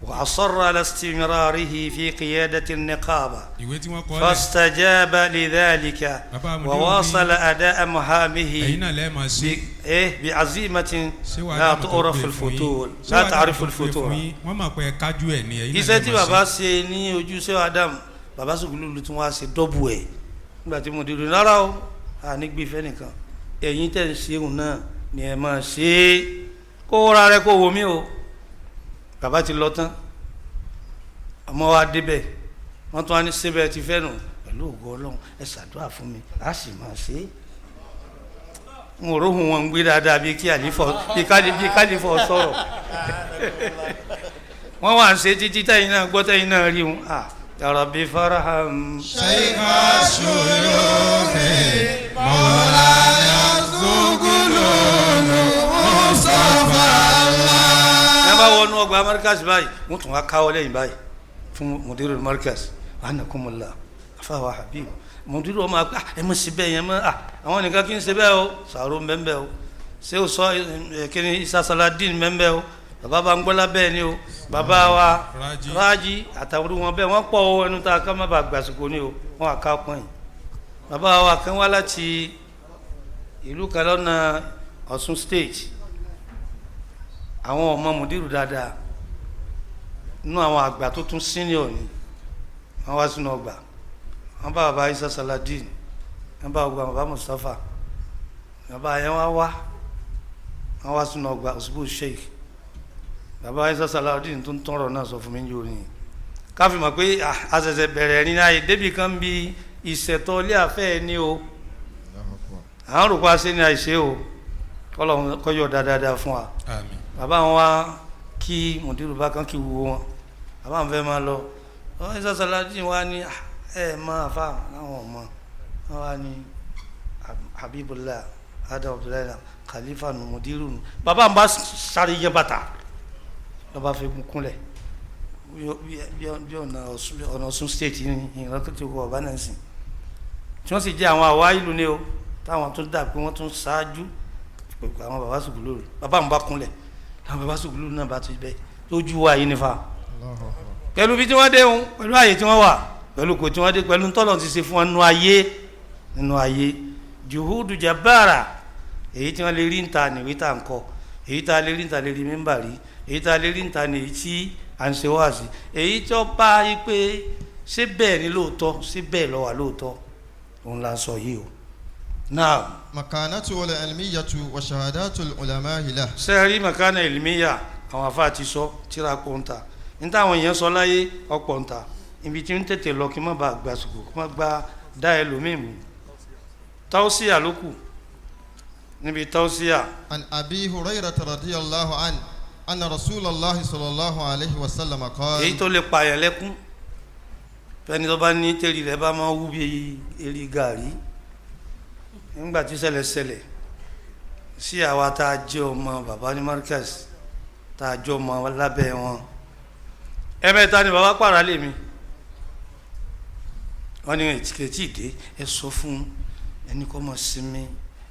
وأصر على استمراره في قيادة النقابة. Ìwé tí wọ́n kọ́ lẹ̀. فاستجاب لذلك Bàbá Mùdírù ní وواصل أداء مهامه ẹ̀yin náà lẹ́ẹ̀ máa ṣe. إيه بعزيمة Ṣé wàá لا dáhùn tó تعرف gbé fún yín? الفتور Ṣé لا wàá dáhùn تعرف tó gbé fún الفتور. yín? Wọ́n mọ̀ pé ẹ kájú ẹ̀ ní ẹ̀yin náà Iṣẹ́ lẹ́ẹ̀ tí máa bàbá ṣe. ṣe ní ojúṣe Adam, bàbá Sùkúlùlù tún wá ṣe dọ́bù ẹ̀ nígbà tí mo dìrò. Rárá o, a ní gbé ìfẹ́ nìkan, ẹ̀yin tẹ̀ ń ṣeun náà ni ẹ máa ṣe é. Kó wọ́ra rẹ kó wò mí o. Bàbá ti lọ tán, ọmọ wa débẹ̀, wọ́n tún wá ní síbẹ̀ ti fẹ́ nù pẹ̀lú ògo Ọlọ́run, ẹ ṣàdúrà fún mi, a sì máa ṣe é. N ò róhùn wọn ń gbé dáadáa bíi kí àlífọ bíi kálífọ sọ̀rọ̀. Wọ́n wà ń ṣe títí tẹ́yìn náà gbọ́, tẹ́yìn náà rí wọn. Ah, ya Rabbi farham. شيخ الشيوخ مولاي زغلول مصطفى الله. Ní a bá wọnú ọgbà Markaz báyìí, wọ́n tún wá káwọ́ lẹ́yìn báyìí fún mudiru Markaz, anakumula afáwa Habib. Mudiru ọmọ àgbà, ẹ mọ̀ sí bẹ́ẹ̀ yẹn mọ́. Ah, àwọn nìkan kí n ṣe bẹ́ẹ̀ o, sàrò mbẹ́mbẹ́ o, ṣé o sọ ẹ kí ni Isa Saladin mbẹ́mbẹ́ o, bàbá Bangbọ́lá bẹ́ẹ̀ ni o, bàbá wa Rájí. Rájí àtàwọn wọn bẹ́ẹ̀ wọ́n pọ̀ o. Ẹnu tá a ká má bàa gbàsìkò ni o, wọ́n àká pọ́n yìí. Bàbá wa kan wá láti ìlú kan lọ́nà Ọ̀ṣun State, àwọn ọmọ mùdírù dáadáa nínú àwọn àgbà tó tún senior ni wọ́n wá sínú ọgbà. Wọ́n bá bàbá Isa Saladin, wọ́n bá ọgbà bàbá Mustapha, bàbá yẹn wá wá, wọ́n wá sínú ọgbà Òṣùbù Sheikh. Bàbá Isa Saladin tó ń tọrọ náà sọ fún mi yóò ní káfí mọ̀ pé a ṣẹ̀ṣẹ̀ bẹ̀rẹ̀ ní ayé débì kan bí ìṣẹ̀tọ́ ilé àfẹ́ ni o. À ń rò pa ṣe ni àìṣe o, kọ́lọ̀ kọ́yọ̀ dáadáa fún wa. Àmín. Bàbá wọn wá kí mùdírù bá kan kí wo wọn, bàbá wọn fẹ́ máa lọ. Wọn ní sàṣàlájì wa ní, "Ah, ẹ máa fa láwọn ọmọ wọn wá ní Habibullah Adam Abdullahi Khalifa nu mùdírù nu." Bàbá wọn bá sáré yẹ bàtà lọ́ba fi kúnlẹ̀ bí ọ̀nà Ọ̀ṣun State ní ìran tó ti wọ ọ̀bá náà sìn, tí wọ́n sì jẹ́ àwọn àwa ìlú ni o, táwọn tó dà pé wọ́n tún ṣáájú pẹ̀lú àwọn bàbá Sùkúlù. Bàbá wọn bá kúnlẹ̀, àwọn bàbá Sùkúlù náà bá ti bẹ́ lójú wa yìí nífa pẹ̀lú bí tí wọ́n dé òun, pẹ̀lú àyè tí wọ́n wà, pẹ̀lú kò tí wọ́n dé, pẹ̀lú ntọ́lọ̀ ti ṣe fún wọn nínú ayé, nínú ayé juhudu jabara. Èyí tí wọ́n lè rí níta nìwé tá à ń kọ, èyí tá a lè rí níta lè rí mímbà rí, èyí tá a lè rí níta ní èyí tí à ń ṣe wá sí, èyí tí ó bá yí pé ṣé bẹ́ẹ̀ ni lóòótọ́, ṣé bẹ́ẹ̀ ló wà lóòótọ́, òun là ń sọ yìí o náà. مكانته العلمية وشهادات العلماء له. Sẹ́ẹ̀rí makana ìlmíyà, àwọn afá ti sọ tíra pọ̀ ń ta ní táwọn èèyàn sọ láyé ọ̀pọ̀ ń ta. Ibi tí ń tètè lọ kí n má bàa gbà sùkò, kí n má gba dá ẹlòmíì mú. Táwọ́síà ló kù níbi táwọ́síà. عن أبي هريرة رضي الله عنه أن رسول الله صلى الله عليه وسلم Èyí قال: tó lè pààyàn lẹ́kún fẹ́ni tó bá ní tẹ́lì rẹ̀ bá máa wú bí eré gàrí nígbà tí ṣẹlẹ̀ ṣẹlẹ̀ sí àwa tá a jẹ́ ọmọ bàbá ní Markaz, tá a jọ ọmọ lábẹ́ wọn, ẹ̀mẹ́ta ni bàbá pààrà lè mi. Wọ́n ní ètí ìdè, ẹ sọ fún ẹni kó máa sinmi,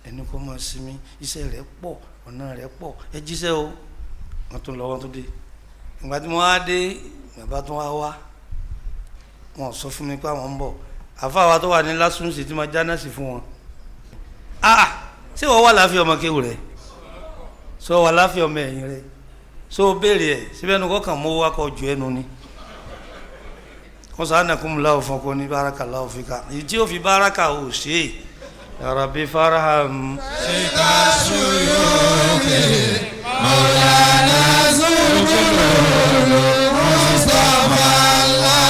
ẹni kó máa sinmi, iṣẹ́ rẹ̀ pọ̀, ọ̀nà rẹ̀ pọ̀, ẹ jíṣẹ́ o. Wọ́n tún lọ, wọ́n tún dé. Ìgbà tí wọ́n á dé, bàbá tún wá wá, wọn sọ fún mi pé àwọn ń bọ̀. Àfa wa tó wà ní lásùnsì tí ma jáná sí fún wọn. Ah, ṣé wọ́n wà láàfin ọmọ kéwù rẹ̀? Ṣé wọ́n wà láàfin ọmọ ẹ̀yìn rẹ̀? Ṣé o béèrè ẹ̀ síbẹ̀ ẹnu kọ́kàn mọ́ wá kọ́ ju ẹnu ni? Wọ́n sọ anakum láwọ̀ fún ọkọ ní baraka láwọ̀ fi ká èyí tí ó fi baraka ò ṣe é. Ya Rabbi farham. شيخ الشيوخ. مولانا زغلول مصطفى الله.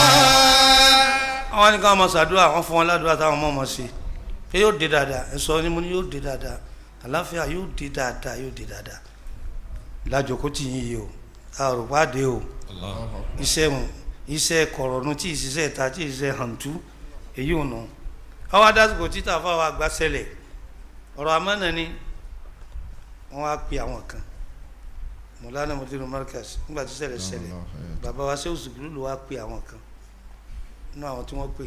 Àwọn ní káwọn máa ṣàdúrà, wọn fún wọn ládùúrà táwọn ọmọ ọmọ ṣe pé yóò dé dáadáa. Ẹ sọ ni mo ní yóò dé dáadáa, àláfíà yóò dé dáadáa, yóò dé dáadáa. Lájòkó tì yín yìí o, àròpá dé o. Iṣẹ́ wọn, iṣẹ́ kọ̀rọ̀nù tí ìṣiṣẹ́ ìta tí ìṣiṣẹ́ hàǹtú èyí ò nù. Àwọn adásìkò títà fáwọn àgbà ṣẹlẹ̀ ọ̀rọ̀ amánà ni wọ́n á pe àwọn kan mọ̀lánà mọ̀dínú Markaz nígbà tí ṣẹlẹ̀ ṣẹlẹ̀. Bàbá wa ṣé òṣùgbùrù ló wá pe àwọn kan nínú àwọn tí wọ́n pè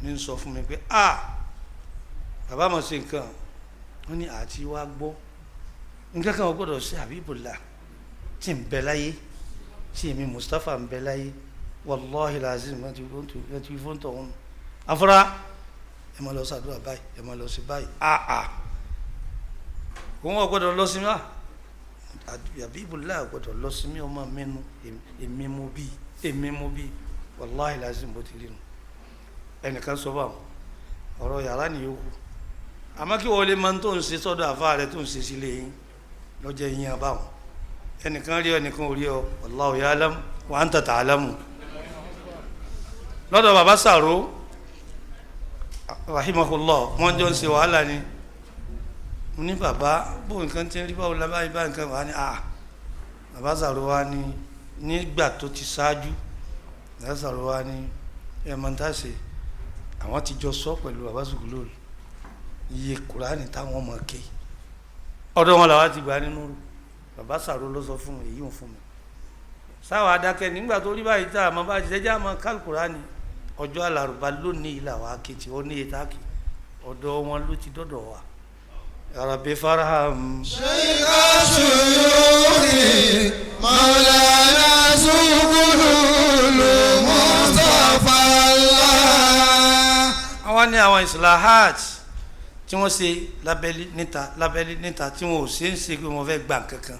ní ń sọ fún mi pé a bàbá mọ̀ sí nǹkan. Wọ́n ní àti wá gbọ́ nǹkan kan ò gbọ́dọ̀ sí Habibullah tí ń bẹ láyé, tí èmi Mustapha ń bẹ láyé. Wàláhi lazim, wọ́n ti fún tọ̀hún afárá, ẹ máa lọ sàdúrà báyìí, ẹ máa lọ sí báyìí. Àà, òun ò gbọ́dọ̀ lọ sí mi. Habibullah ò gbọ́dọ̀ lọ sí mi, ọmọ mi nu, èmi mo bí, èmi mo bí. Wàláhi lazim, bó ti rí nu. Ẹnìkan sọ báwọn ọ̀rọ̀ yàrá nìyókù, àmọ́ kí wọ́n lè máa tó ń ṣe sọ́dọ̀ àfa rẹ̀ tó ń ṣe sílé yín lọ́jọ́ yín abáwọn. Ẹnìkan rí ọ, ẹnìkan ò rí ọ. Wallahu ya'lam wa anta ta'lamu. Lọ́dọ̀ bàbá Sàró rahimahullah, wọ́n jọ ń ṣe wàhálà ni. Mo ní bàbá, bó nǹkan ti ń rí, báwo lábáyé bá nǹkan wà ní à. Bàbá Sàró wa ní nígbà tó ti ṣáájú, bàbá Sàró wa ní ẹ̀ máa ń tà ṣe. Àwọn ti jọ sọ pẹ̀lú bàbá Sùkúlù iye Kùránì táwọn ọmọ ké ọ̀dọ̀ wọn làwọn ti gbà nínú. Bàbá Sàró ló sọ fún èyí ń fún mi sáwọn adákẹ́ nígbà tó rí báyìí tá a máa bá jẹjẹ àmọ́ kálukùránì ọjọ́ alárùbá lónìí làwọn akéètì ó ní ètàkì ọ̀dọ̀ wọn ló ti dọ́dọ̀ wa. Rabbi farham. شيخ شيوخي مولانا زغلول مصطفى الله. Àwọn ní àwọn islahat tí wọ́n ṣe lábẹ́lí níta, lábẹ́lí níta, tí wọ́n ò ṣe ń ṣe pé wọ́n fẹ́ gbà nǹkankan,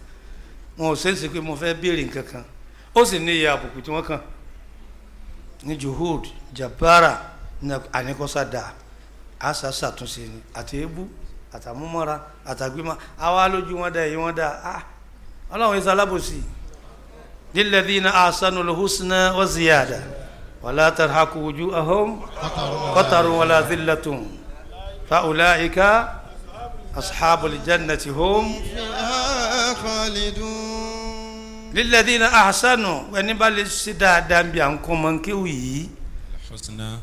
wọ́n ò ṣe ń ṣe pé wọ́n fẹ́ béèrè nǹkankan. Ó sì ní iye àbùkù tí wọ́n kàn ní juhud jabara ní àníkọ́sá dà àṣà ṣàtúnṣe ni àti ebú àtàmúmọ́ra àtàgbémọ́ àwa lójú wọn dá èyí wọn dá. Ah, Ọlọ́run ìsọ alábòsí. Lilladhina ahsanul husna wa ziyada wala tarhaqu wujuhahum qatarun wala dhillatun fa ulaika ashabul jannati hum فيها خالدون. Lilladhina ahsanu, ẹni bá lè ṣe dáadáa bí à ń kọ́ mọ́ kéwì yìí. Husna.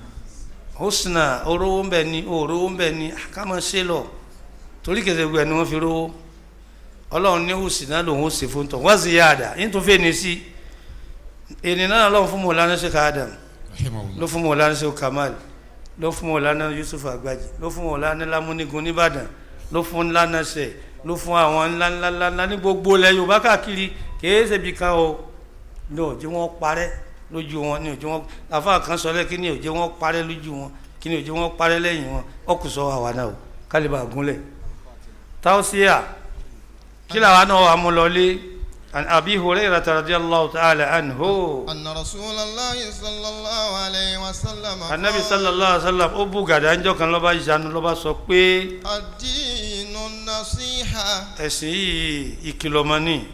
Husna, orówó ń bẹ ni, orówó ń bẹ ni, ká máa ṣe lọ torí kẹsẹ̀ gbogbo ẹni wọ́n fi rówó. Ọlọ́run ní husna lòun ó ṣe fún tọ̀ wọ́n sì yá àdá yín tó fẹ́ ní sí ènìyàn náà. Lọ́run fún Mọ̀lánà Sheikh Adam, ló fún Mọ̀lánà Sheikh Kamal, ló fún Mọ̀lánà Yusuf Agbaji, ló fún Mọ̀lánà Lámúnigun nìbàdàn, ló fún ńlá ṣe, ló fún àwọn ńlá ńlá ńlá ńlá ní gbogbo ilẹ̀ Yorùbá káàkiri. Kìí ṣe bí kan o ní òjò wọn parẹ́ lójú wọn, ní òjò wọn àfa kan sọ lẹ́kí, ní òjò wọn parẹ́ lójú wọn, kí ní òjò wọn parẹ́ lẹ́yìn wọn. Ọkùsọ àwa náà o kálíbà gúnlẹ̀ táwọ́síà kí làwa náà wà mú lọlé. An Abi Hurairah radiyallahu ta'ala anhu. أن رسول الله صلى الله عليه وسلم Anabi قال: sallallahu alaihi wa sallam, ó bú gàdá ńjọ́ kan, lọ́ba ìṣàánú, lọ́ba sọ pé الدين النصيحة. Ẹ̀sìn yìí, ìkìlọ̀ mọ́ ni.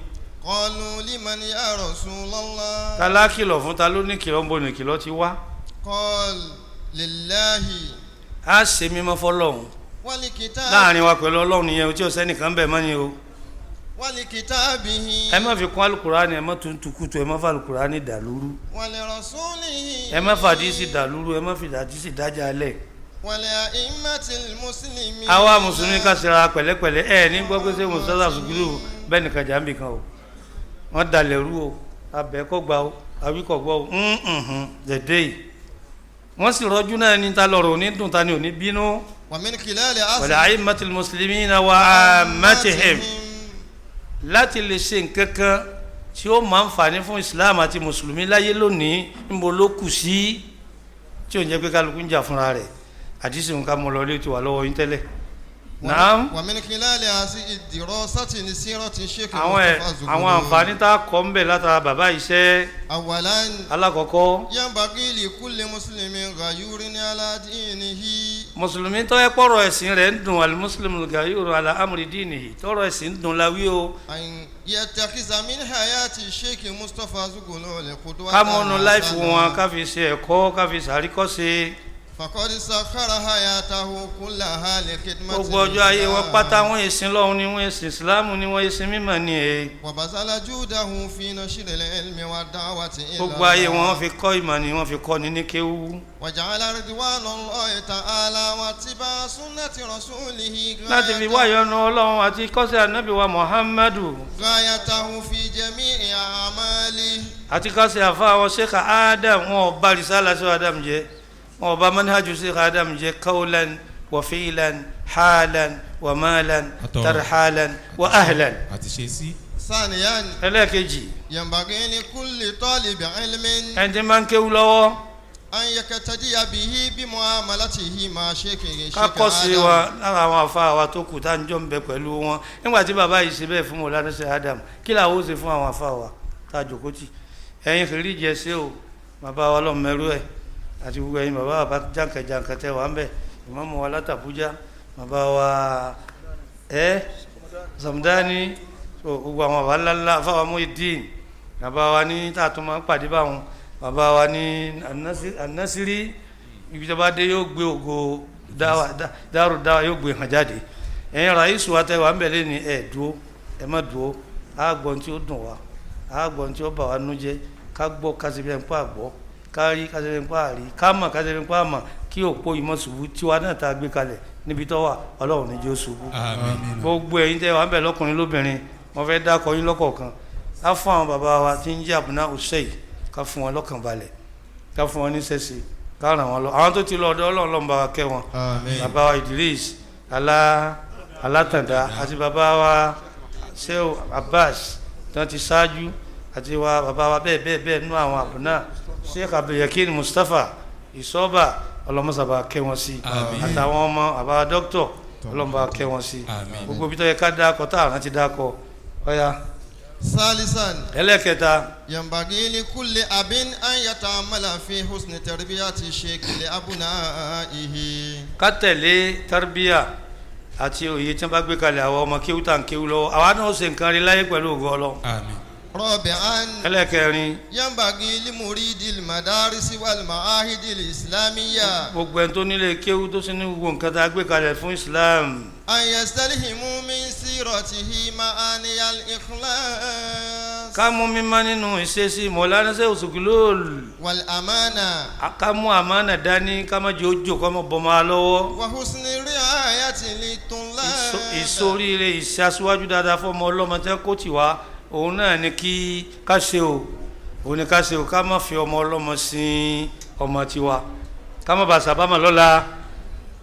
قالوا لمن يا رسول الله؟ Ta lákìlọ̀ fún? Ta ló ní kìlọ̀? Ń bo ní kìlọ̀ ti wá? قال لله. Á ṣe mímọ́ fọlọ́hún ولكتاب láàrin wa pẹ̀lú Ọlọ́run yẹn o, tí ọ̀sẹ́ nìkan bẹ̀ mọ́ ni o. ولكتابه. Ẹ má fi kún alukurani, ẹ má tún tukutu, ẹ má fa alukurani dàlúrú. ولرسوله. Ẹ má fa àdísì dàlúrú, ẹ má fi àdísì dájà lẹ̀. ولأئمة المسلمين. Àwa mùsùlùmí ká ṣera pẹ̀lẹ́pẹ̀lẹ́. Ẹ ní gbọ́ pé ṣé mùsùlùmí sùkúrú bẹ́ẹ̀ nìkan jà ń bì kan o, wọ́n dalẹ̀ rú o, abẹ́ kọ́ gba o, àwí kọ́ gbọ́ o, dẹ̀dẹ́ yìí wọ́n sì rọ́jú náà ní ta lọ́rọ̀ òní dùn, ta ni òní bínú. ومن خلال Wal a'immatil muslimina wa ammatihim, láti lè ṣe nǹkan kan tí ó máa ń fàní fún Islam àti mùsùlùmí láyé lónìí. Níbo ló kù sí tí ò ń jẹ́ pé kálukú ń jà fúnra rẹ̀? Àdìsí nǹkan mọ̀ lọ́lé ti wà lọ́wọ́ yín tẹ́lẹ̀. Naam. ومن خلال هذه الدراسة لسيرة الشيخ Àwọn ẹ مصطفى àwọn àǹfààní tá a kọ́ ń bẹ̀ látara bàbá iṣẹ́. أولا، Alákọ̀ọ́kọ́، ينبغي لكل مسلم غيور على دينه. Mùsùlùmí tó yẹ pọ̀rọ̀ ẹ̀sìn rẹ̀ ń dùn, alimuslimu gayuru ala amri dinihi, tọrọ ẹ̀sìn ń dùn láwí o. أن يتخذ من حياة الشيخ مصطفى زغلول قدوة Ká mọ́nu láìfù حسنة. wọn, ká fi ṣe ẹ̀kọ́, ká fi ṣàríkọ́ṣe. فقد سخر حياته كلها لخدمة Gbogbo ọjọ́ ayé wọn الإسلام. pátá, wọn èsìn lọ́hún ni, wọ́n èsìn ìsìláàmù ni, wọ́n èsìn mímọ̀ ni ẹ̀. وبذل جهده في نشر العلم والدعوة إلى Gbogbo ayé الله. wọn fi kọ́ ìmọ̀ ni, wọ́n fi kọ́ ni ní kéwú. وجعل رضوان الله تعالى واتباع سنة رسوله Láti fi wáyọnu Ọlọ́run àti kọ́sẹ̀ ànábì wa Muhammadu غايته في جميع أعماله. àti kọ́sẹ̀ àfa àwọn Sheikh Adam. Wọn ò bá risala sí Adam jẹ́, wọn ò bá manhajú Sheikh Adam jẹ́, qawlan wa fi'lan, halan wa malan, Àtọ̀rọ̀. tarhalan wa ahlan. Àti ṣe sí. ثانيا، Ẹlẹ́ẹ̀kejì، ينبغي لكل طالب علم ẹni tí máa ń kéwú lọ́wọ́ أن يقتدي به بمعاملته مع شيخه ká الشيخ kọ́ sí wa آدم. lára àwọn àfa wa tó kù tá à ń jọ ń bẹ pẹ̀lú wọn. Nígbà tí bàbá yìí ṣe bẹ́ẹ̀ fún Mọ̀lánà Sheikh Adam, kí làwọn ó ṣe fún àwọn àfa wa tá a jòkó tì? Ẹ̀yin kìrì jẹ ṣé o, bàbá wa lọ́mọ ẹrú ẹ̀ àti gbogbo ẹ̀yin bàbá bàbá jàǹkàjàǹkà tẹ wà ń bẹ̀, ìmáàmù wa látàbújá, bàbá wa ẹ̀ Samdani, so gbogbo àwọn bàbá ńláńlá, àfa wa Muhyiddin, bàbá wa ní tá a tún máa ń pàdé báwọn, bàbá wa ní Anasiri, ibi tó bá dé yóò gbé ògo dáwà dárò dáwà, yóò gbé hàn jáde. Ẹ̀yin ràísù wa tẹ wà ń bẹ̀ lẹ́ni, ẹ̀ dúró, ẹ̀ má dúró. Àgbọ̀n tí ó dùn wá, àgbọ̀n tí ó bà wá nú jẹ́, ká gbọ́ kásìbẹ̀ ń pa àgbọ̀, ká rí kásìbẹ̀ ń pa àrí, ká mọ̀ kásìbẹ̀ ń pa àmọ̀, kí òpó ìmọ̀ ṣubú tiwa náà tá a gbé kalẹ̀ níbi tó wà, Ọlọ́run ní jẹ́ ó ṣubú. Àmín. Gbogbo ẹ̀yin tẹ́ wà ń bẹ̀ lọ́kùnrin lóbìnrin, wọ́n fẹ́ dákọ yín lọ́kọ̀ọ̀kan. Ká fún àwọn bàbá wa tí ń jẹ́ àbúná òṣèyí, ká fún wọn lọ́kàn balẹ̀, ká fún wọn ní sẹ́sì, ká ràn wọ́n lọ. Àwọn tó ti lọ ọ̀dọ̀ Ọlọ́run, lọ́n bá wa kẹ́ wọn. آمين. Bàbá wa Idris Alátàndá àti bàbá wa Shehu Abbas tí wọ́n ti ṣáájú, àti wa bàbá wa bẹ́ẹ̀ bẹ́ẹ̀ bẹ́ẹ̀ nú àwọn àbúná Sheikh Abdulyakin Mustapha Ìsọ́ba, ọlọ́mọsàbà kẹ́ wọn sí. Àmín. Àtàwọn ọmọ bàbá wa dókítọ̀, ọlọ́mọba kẹ́ wọn sí. Àmín. Gbogbo ibi tó yẹ ká dákọ tá àrùn ti dákọ ọ̀ya. ثالثا، Ẹlẹ́kẹta، ينبغي لكل أب أن يتعمل في حسن تربية الشيخ لأبنائه. Ká tẹ̀lé tarbiya àti òye tí wọ́n bá gbé kalẹ̀. Àwọn ọmọ kéwú tá à ń kéwú lọ́wọ́, àwa náà ó ṣe nǹkan rí láyé pẹ̀lú ògo Ọlọ́run. Àmín. رابعا، Ẹlẹ́kẹrin، ينبغي لمريد المدارس والمعاهد الإسلامية gbogbo ẹni tó nílé kéwú, tó sì ní gbogbo nǹkan tá a gbé kalẹ̀ fún Islam, أن يستلهموا من سيرته معاني الإخلاص ká mú mímọ́ nínú ìṣesí Mọ̀lánà Sheikh Zughlul والأمانة ká mú àmánà dání, ká má jẹ́ ojú kọ́ mọ́ bọ́ máa lọ́wọ́. وحسن الرعاية للطلاب. Ìsoríire, ìṣaṣíwájú dáadáa fọmọ ọlọ́mọ tẹ́ kó tì wá, òun náà ni kí ká ṣe o, òun ni ká ṣe o, ká má fi ọmọ ọlọ́mọ sin ọmọ tiwa, ká má bàa sábàmà lọ́la.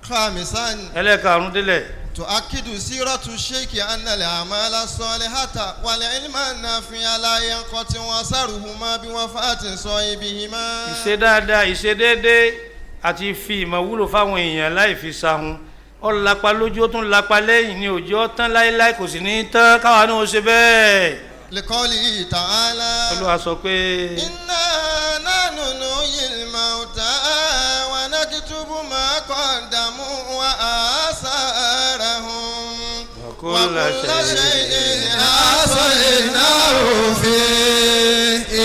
خامسا، Ẹlẹ́karùn-ún délẹ̀. تؤكد سيرة الشيخ أن الأعمال الصالحة والعلم النافع لا ينقطع أثرهما بوفاة صاحبهما. Ìṣe dáadáa, ìṣe déédéé àti fi ìmọ̀ wúlò fáwọn èèyàn láì fi sahun, ó lapa lójú, ó tún lapa lẹ́yìn ní òjò tán láéláé, kò sì ní tán, káwa náà ó ṣe bẹ́ẹ̀. لقوله تعالى: Olúwa sọ pé: إنا نحن نحيي الموتى ونكتب ما قدموا وآثارهم وكل شيء أحصيناه في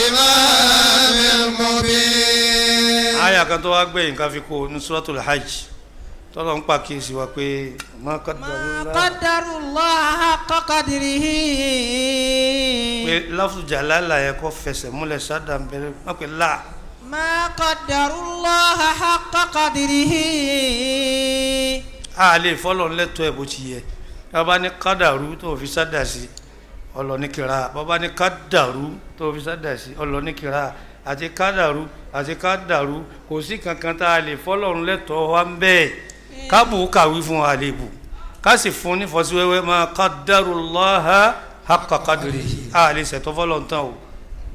إمام مبين. Àyà kan tó wá gbẹ̀yìn ká fi kó o ní Suratul Hajj, tọ́lọ́ ń pàkíyèsí wa pé ma ما qaddarullah قدروا الله حق قدره. Pé láfù jàlálà yẹn kọ́ fẹsẹ̀ múlẹ̀ sádà ń bẹ̀rẹ̀ wọ́n pè láà. ما قدروا الله حق قدره. A lè fọlọ́ lẹ́tọ́ ẹ̀ bó ti yẹ. Bàbá ní kádàrú tó fi sádà sí, ọlọ́nìkìrà. Bàbá ní kádàrú tó fi sádà sí, ọlọ́nìkìrà. Àti kádàrú àti kádàrú, kò sí kankan tá a lè fọlọ́ lẹ́tọ́ wa ń bẹ́ẹ̀. Kábù kàwé fún wa lè bù, ká sì fún ní fọ́síwẹ́wẹ́. Ma qaddarullaha haqqa qadrihi, a lè ṣètò fọlọ́ tán o.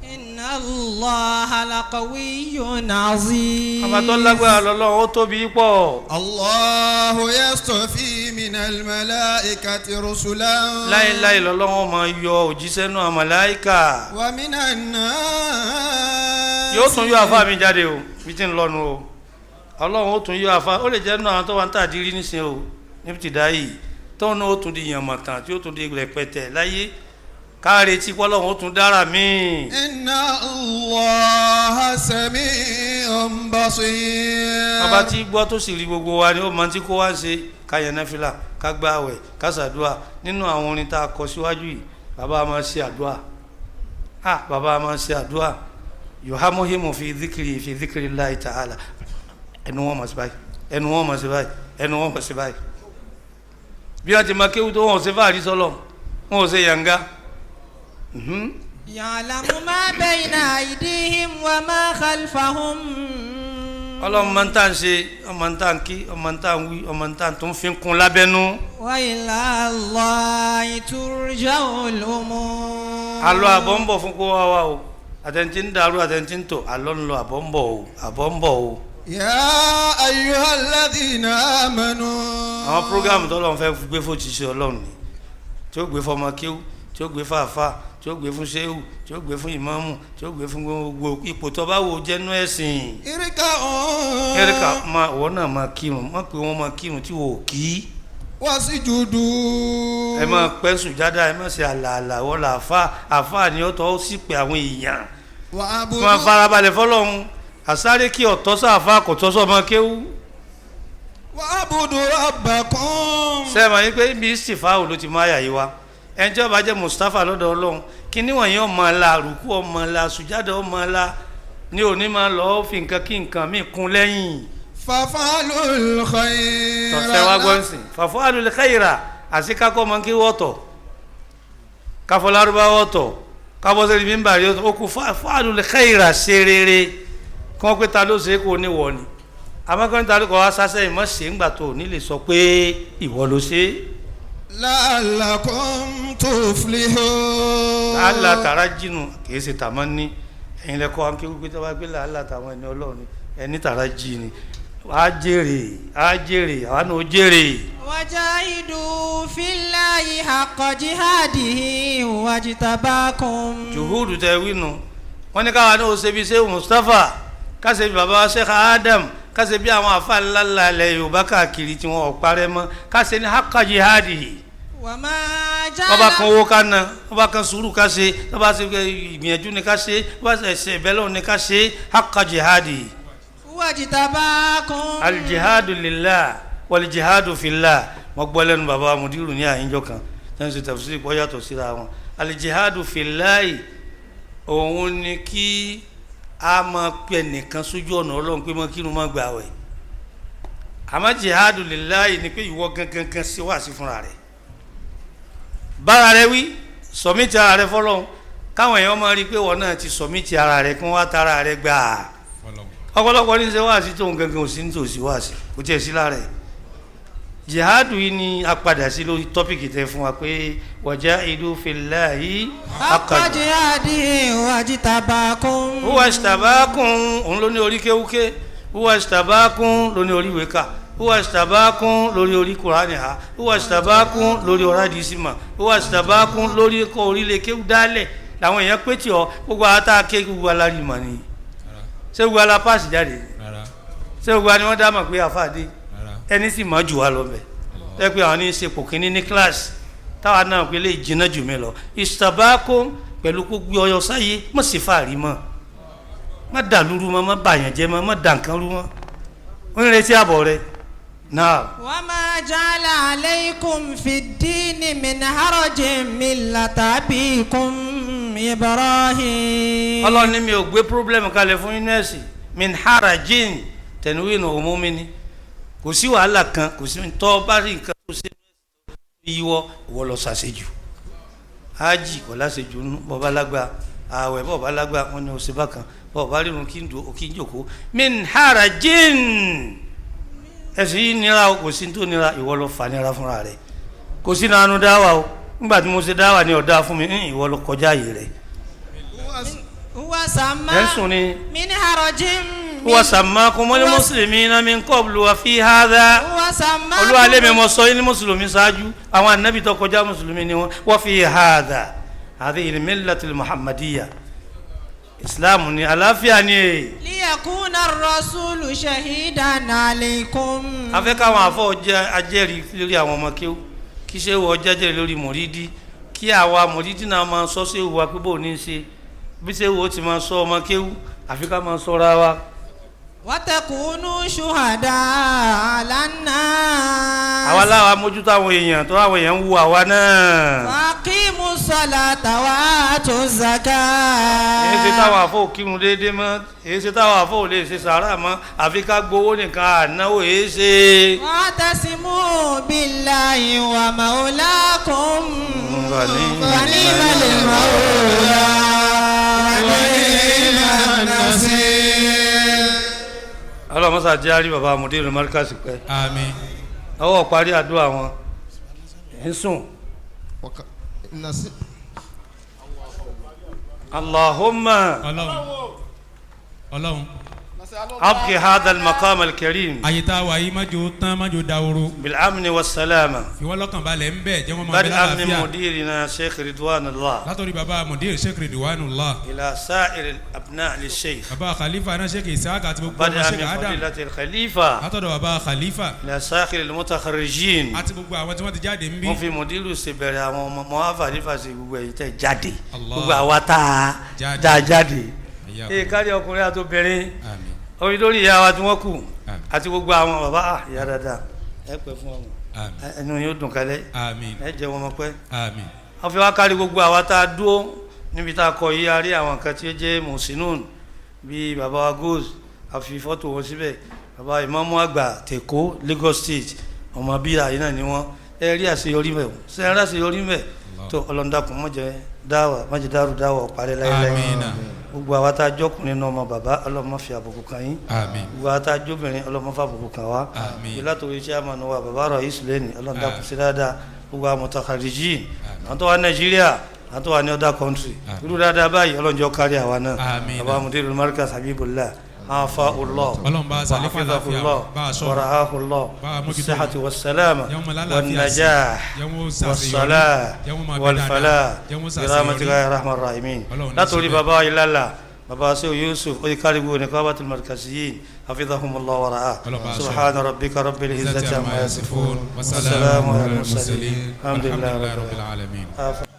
إن الله لقوي عزيز. Ọba tó lágbára lọ́lọ́run, ó tóbi pọ̀. الله يصطفي من الملائكة رسلا Láéláé lọ́lọ́run máa yọ òjíṣẹ́ náà màláíkà ومن الناس. Yóò tún yọ àfa mi jáde o, bí tí ń lọ́nu o. Ọlọ́run ó tún yọ àfa ó lè jẹ́ nínú àwọn tó wà ń tàdírí nísìnyí o níbi tí dá yìí tóun náà ó tún di yànmọ̀tàn tí ó tún di rẹpẹtẹ láyé káre tí pọ́lọ́run ó tún dára míì. إن الله سميع بصير bàbá tí gbọ́ tó sì rí gbogbo wa ni ó mọ tí kó wá ń ṣe ká yẹn náfìlà ká gba àwẹ̀ ká ṣàdúà nínú àwọn orin tá a kọ síwájú yìí bàbá máa ṣe àdúà ah bàbá máa ṣe àdúà yohamuhimu fi dhikri fi dhikri Allahi ta'ala ẹnu wọn mọ̀ sí báyìí ẹnu wọn mọ̀ sí báyìí ẹnu wọn mọ̀ sí báyìí bí wọ́n ti máa kéwú tó wọn ò ṣe fáàrí sọ́lọ̀ wọn ò ṣe yànga. يعلم ما بين أيديهم وما خلفهم Ọlọ́run máa ń tà ń ṣe ọmọ ń tà ń kí ọmọ ń tà ń wí ọmọ ń tà ń tún fi ń kún lábẹ́nú. وإلى الله ترجع الأمور Alọ àbọ̀ ń bọ̀ fún kó wá wá o àtẹ̀ntì ń dàrú àtẹ̀ntì ń tò alọ́ ń lọ àbọ̀ ń bọ̀ o àbọ̀ ń bọ̀ o. يا أيها الذين آمنوا Àwọn programu tọ́lọ́run fẹ́ gbé fún òṣìṣẹ́ Ọlọ́run ni tí ó gbé fọmọ kéwú tí ó gbé fàáfà tí ó gbé fún ṣéwù tí ó gbé fún ìmáàmù tí ó gbé fún gbogbo ipò tó bá wò jẹ́nu ẹ̀sìn. اركعوا Ẹ̀ríkà máa ìwọ náà máa kírun má pé wọ́n máa kírun tí wò ó kí. واسجدوا Ẹ máa pẹ́ sùjádà ẹ má ṣe àlààlà wọ́n là àfà àfà ni ó tọ́ sí pé àwọn èèyàn. وعبدوا Máa farabalẹ̀ fọlọ́run àsáré kí ọ̀tọ́ sáfà kò tọ́ sọ́mọ kéwú. وعبدوا ربكم Sẹ́ẹ̀mà yín pé ibi ìsìfáwò ló ti máa yà yí wa ẹni tí ó bá jẹ́ Mustapha lọ́dọ̀ Ọlọ́run kí níwọ̀nyí ọmọ la rùkú ọmọ la sùjádà ọmọ la ní òní máa lọ́ọ́ fi nǹkan kí nǹkan míì kún lẹ́yìn. فافعلوا الخير Tọ̀sẹ̀ wá gbọ́n sìn fàfọ́ àlùlẹ̀ káyìrà àti kakọ́ ọmọ kí wọ́tọ̀ káfọ́ lárúbá wọ́tọ̀ kábọ́sẹ̀rì mímbàrí ọ̀tọ̀ ó kú fàfọ́ àlùlẹ̀ káyìrà ṣe rere kí wọ́n pé ta ló ṣe é kó ní wọ̀ ni àmọ́ kí wọ́n ta ló kọ́ wá sásẹ́ ìmọ̀ ṣe ń gbà tó ní lè sọ pé ìwọ ló ṣe é. لعلكم تفلحون Làálà tàrà jìnnù kì í ṣe tàmọ́ ní ẹ̀yin lẹ́kọ́ akéwì pé tọ́ba pé làálà tàwọn ẹni Ọlọ́run ni ẹni tàrà jì ni á jèrè á jèrè àwa náà ó jèrè. وجاهدوا في الله حق جهاده واجتباكم Juhudu tẹ wí nu wọ́n ní káwa náà ó ṣe bí Shehu Mustapha ká ṣe bí baba wa Sheikh Adam ká ṣe bí àwọn afa ńláńlá ilẹ̀ Yorùbá káàkiri tí wọ́n ò parẹ́ mọ́ ká ṣe ní haqqa jihadihi. وما Wọ́n bá kan جعل owó ká na wọ́n bá kan sùúrù ká ṣe wọ́n bá ṣe ìgbìyànjú ni ká ṣe wọ́n bá ṣe ẹ̀ṣẹ̀ ìbẹ́lẹ̀ ni ká ṣe haqqa jihadihi. واجتباكم Alijihadu lillah walijihadu fillah. Wọ́n gbọ́ lẹ́nu baba mudiru ní àyínjọ kan tí wọ́n ṣe tafsiri pọ̀ yàtọ̀ síra wọn. Alijihadu fillahi òun ni kí a máa pè nìkan sójú ọ̀nà Ọlọ́run pé mọ́ kírun má gbààwẹ̀. Àmọ́ jihadu lillahi ni pé ìwọ gangan kan ṣe wá sí fúnra rẹ̀, bára rẹ wí sọmítì ara rẹ fọlọ́run káwọn èèyàn máa rí i pé wọn náà ti sọmítì ara rẹ kí wọ́n wá tara rẹ gbà á. Ọ̀pọ̀lọpọ̀ ní ṣe wáàsí tóun gangan ò sí nítòsí wáàsí kò tiẹ̀ sí lára ẹ̀. Jihadu yìí ni a padà sí lórí tọ́pìkì tẹ fún wa pé wajahidu fillahi حق haqqa جهاده واجتباكم huwa ishtabakum òun ló ní orí kéwúké huwa ishtabakum ló ní orí wéka huwa ishtabakum lórí orí kùránì ha huwa ishtabakum lórí ọ̀rá dísímà huwa ishtabakum lórí kọ́ orílẹ̀ kéwú dálẹ̀ làwọn èèyàn pé tí ọ gbogbo àwọn tá a ké gbogbo alárí mọ̀ ni ṣé gbogbo alá páàsì jáde ṣé gbogbo wa ni wọ́n dá mọ̀ pé àfáàdé ẹni sì mọ̀ jù wá lọ bẹ̀ ẹ pé àwọn ní í ṣe pò kínní ní kíláàsì táwa náà pé lè jiná jù mí lọ ishtabakum pẹ̀lú kó gbé ọyọ sáyé mọ̀ sí fàárí mọ́ má dàlúrú mọ́ má bàyàn jẹ́ mọ́ má dànkan rú mọ́ ó ń retí àbọ̀ rẹ náà. وما جعل عليكم في الدين من حرج ملة أبيكم إبراهيم Ọlọ́run ní mi ò gbé problem kalẹ̀ fún yúnẹ́sì min harajin tẹnuwínú òmùmí ni kò sí wàhálà kan kò sí tọ́ bá rí nǹkan tó ṣe yíwọ́ ìwọ lọ ṣàṣejù ájì kò láṣejù nú bọ́ba lágbá ààwẹ̀ bọ́ba lágbá wọn ni òṣè bákan bọ́ba rírun kí n dùn kí n jòkó min harajin ẹ̀sìn yìí nira o kò sí tó nira ìwọ lọ fà nira fúnra rẹ kò sí nanu dáwà o nígbà tí mo ṣe dáwà ni ọ̀dà fún mi ìwọ lọ kọjá yìí rẹ هو سما ẹ̀sùn ni. من حرج Huwa sammakumul muslimina min qablu wa fi hadha. هو سما Olúwa lé mi mo sọ yín ní mùsùlùmí ṣáájú àwọn ànábì tó kọjá mùsùlùmí ni wọn wa fi hadha hadhihi al-millatul muhammadiyya. Islam ni àlàáfíà ni èyí. ليكون الرسول شهيدا عليكم Afẹ́ káwọn afọ jẹ́ ajẹ́rìí lórí àwọn ọmọ kéwú, kí ṣé wọ jẹ́jẹ́rìí lórí mùrídí, kí àwa mùrídí náà máa sọ ṣé wà pé bò ní í ṣe bí ṣé wo ti máa sọ ọmọ kéwú, àfi ká máa sọra wa. وتكونوا شهداء على الناس Àwa láwa mójútó àwọn èèyàn tó àwọn èèyàn ń wu àwa náà. وأقيموا الصلاة وآتوا الزكاة Èyí ṣe táwọn afọ òkírun déédéé mọ́, èyí ṣe táwọn afọ ò lè ṣe sàárà mọ́, àfi ká gbowó nìkan ànáwó èyí ṣe. واعتصموا بالله ومولاكم فنعم المولى ونعم النصير. Ọlọ́mọ́sá jẹ́ àrí bàbá Mudiru Markaz pẹ́. Àmín. Ọwọ́ parí àdúrà wọn ẹ̀ ń sùn. Allahumma Ọlọ́run Ọlọ́run abqi hadha al-maqam al-karim àyè tá a wà yìí má jò tán, má jò dahoro. bil-amni was-salama Fi wọ́n lọ́kàn balẹ̀ ń bẹ̀, jẹ́ wọ́n máa bẹ bal amni lálàáfíà. mudirina Sheikh Ridwanullah Látọ̀rí bàbá mudir Sheikh Ridwanullah, ila sa'ir al-abna' li-Sheikh bàbá khalifa náà Sheikh Isaac àti gbogbo ọmọ بدءا Sheikh من Adam, فضيلة الخليفة látọ̀dọ̀ bàbá khalifa إلى سائر المتخرجين. àti gbogbo àwọn tí wọ́n ti jáde ń bí. Wọ́n fi mùdírù ṣe bẹ̀rẹ̀ àwọn ọmọ mọ́ àfàlífà ṣe gbogbo èyí tẹ̀ jáde, Allah. gbogbo àwa tá a Jáde. tá a jáde Ẹ̀yà ee kárí ọkùnrin àti obìnrin Àmín. orí lórí ìyá wa tí wọ́n kù Àmín. àti gbogbo àwọn bàbá ìyá dáadáa ẹ pẹ́ fún ọmọ Àmín. ẹnu yóò dùn kálẹ̀ Àmín. ẹ jẹ́ wọn mọ̀ pẹ́. Àmín. Wọ́n fi wá kárí gbogbo àwa tá a dúró níbi tá a kọ yìí, a rí àwọn kan tí ó jẹ́ mùsínún bíi bàbá wa gold, a fi fọ́tò wọn síbẹ̀, bàbá ìmáàmù àgbà tèkó Lagos State, ọmọ bíra yìí náà ni wọ́n. Ẹ rí àṣeyọrí mẹ́ o, ṣe ẹ rí àṣeyọrí mẹ́ tó? Ọlọ́ndàkùn mọ̀jẹ̀ dáwà mọ̀jẹ̀ dárú dáwà ọ̀parẹ́ láéláé. Àmín. Gbogbo àwa tá a jọkùnrin náà ọmọ bàbá, ọlọ́mọ fi àbùkù kàn yín. Àmín. Gbogbo àwa tá a jóbìnrin, ọlọ́mọ fi àbùkù kàn wá. Àmín. Ìlàtòrí chairman wa bàbá rọ̀ ìsúlẹ̀ni, ọlọ́ndàkùn sí dáadáa gbogbo àwọn mutakharirijin, àwọn tó wà Nàìjíríà, àwọn tó wà ní other country. Àmín. Irú dáadáa báyìí ọlọ́njọ́ kárí àwa náà. Àmín. Bàbá mudirul markaz Habibullah afa Allah Ọlọ́run bá a ṣàlékún àlàáfíà, bá a ṣọ́. warahahullah Bá a mójútó. sihhati wassalama Jẹ́ wọ́n máa lálàáfíà sí. wannajah Jẹ́ wọ́n ṣàṣeyọrí. wassalah Jẹ́ wọ́n máa bẹ walfalah dáadáa. Jẹ́ wọ́n ṣàṣeyọrí. birahmatika ya arhamar rahimin. Ọlọ́run ní Látòrí síbẹ̀. bàbá ìlàlà bàbá sèw Yusuf oye kárìgbò ní kábàtì markaziyin hafidhahumullah wa ra'ah. Ọlọ́run bá a ṣọ́. Subhana rabbika rabbil izzati amma yasifun Wasalaamu wasalaamu ala ala al-mursalin al-mursalin alhamdulillahi walhamdulillahi rabbil rabbil alamin. alamin.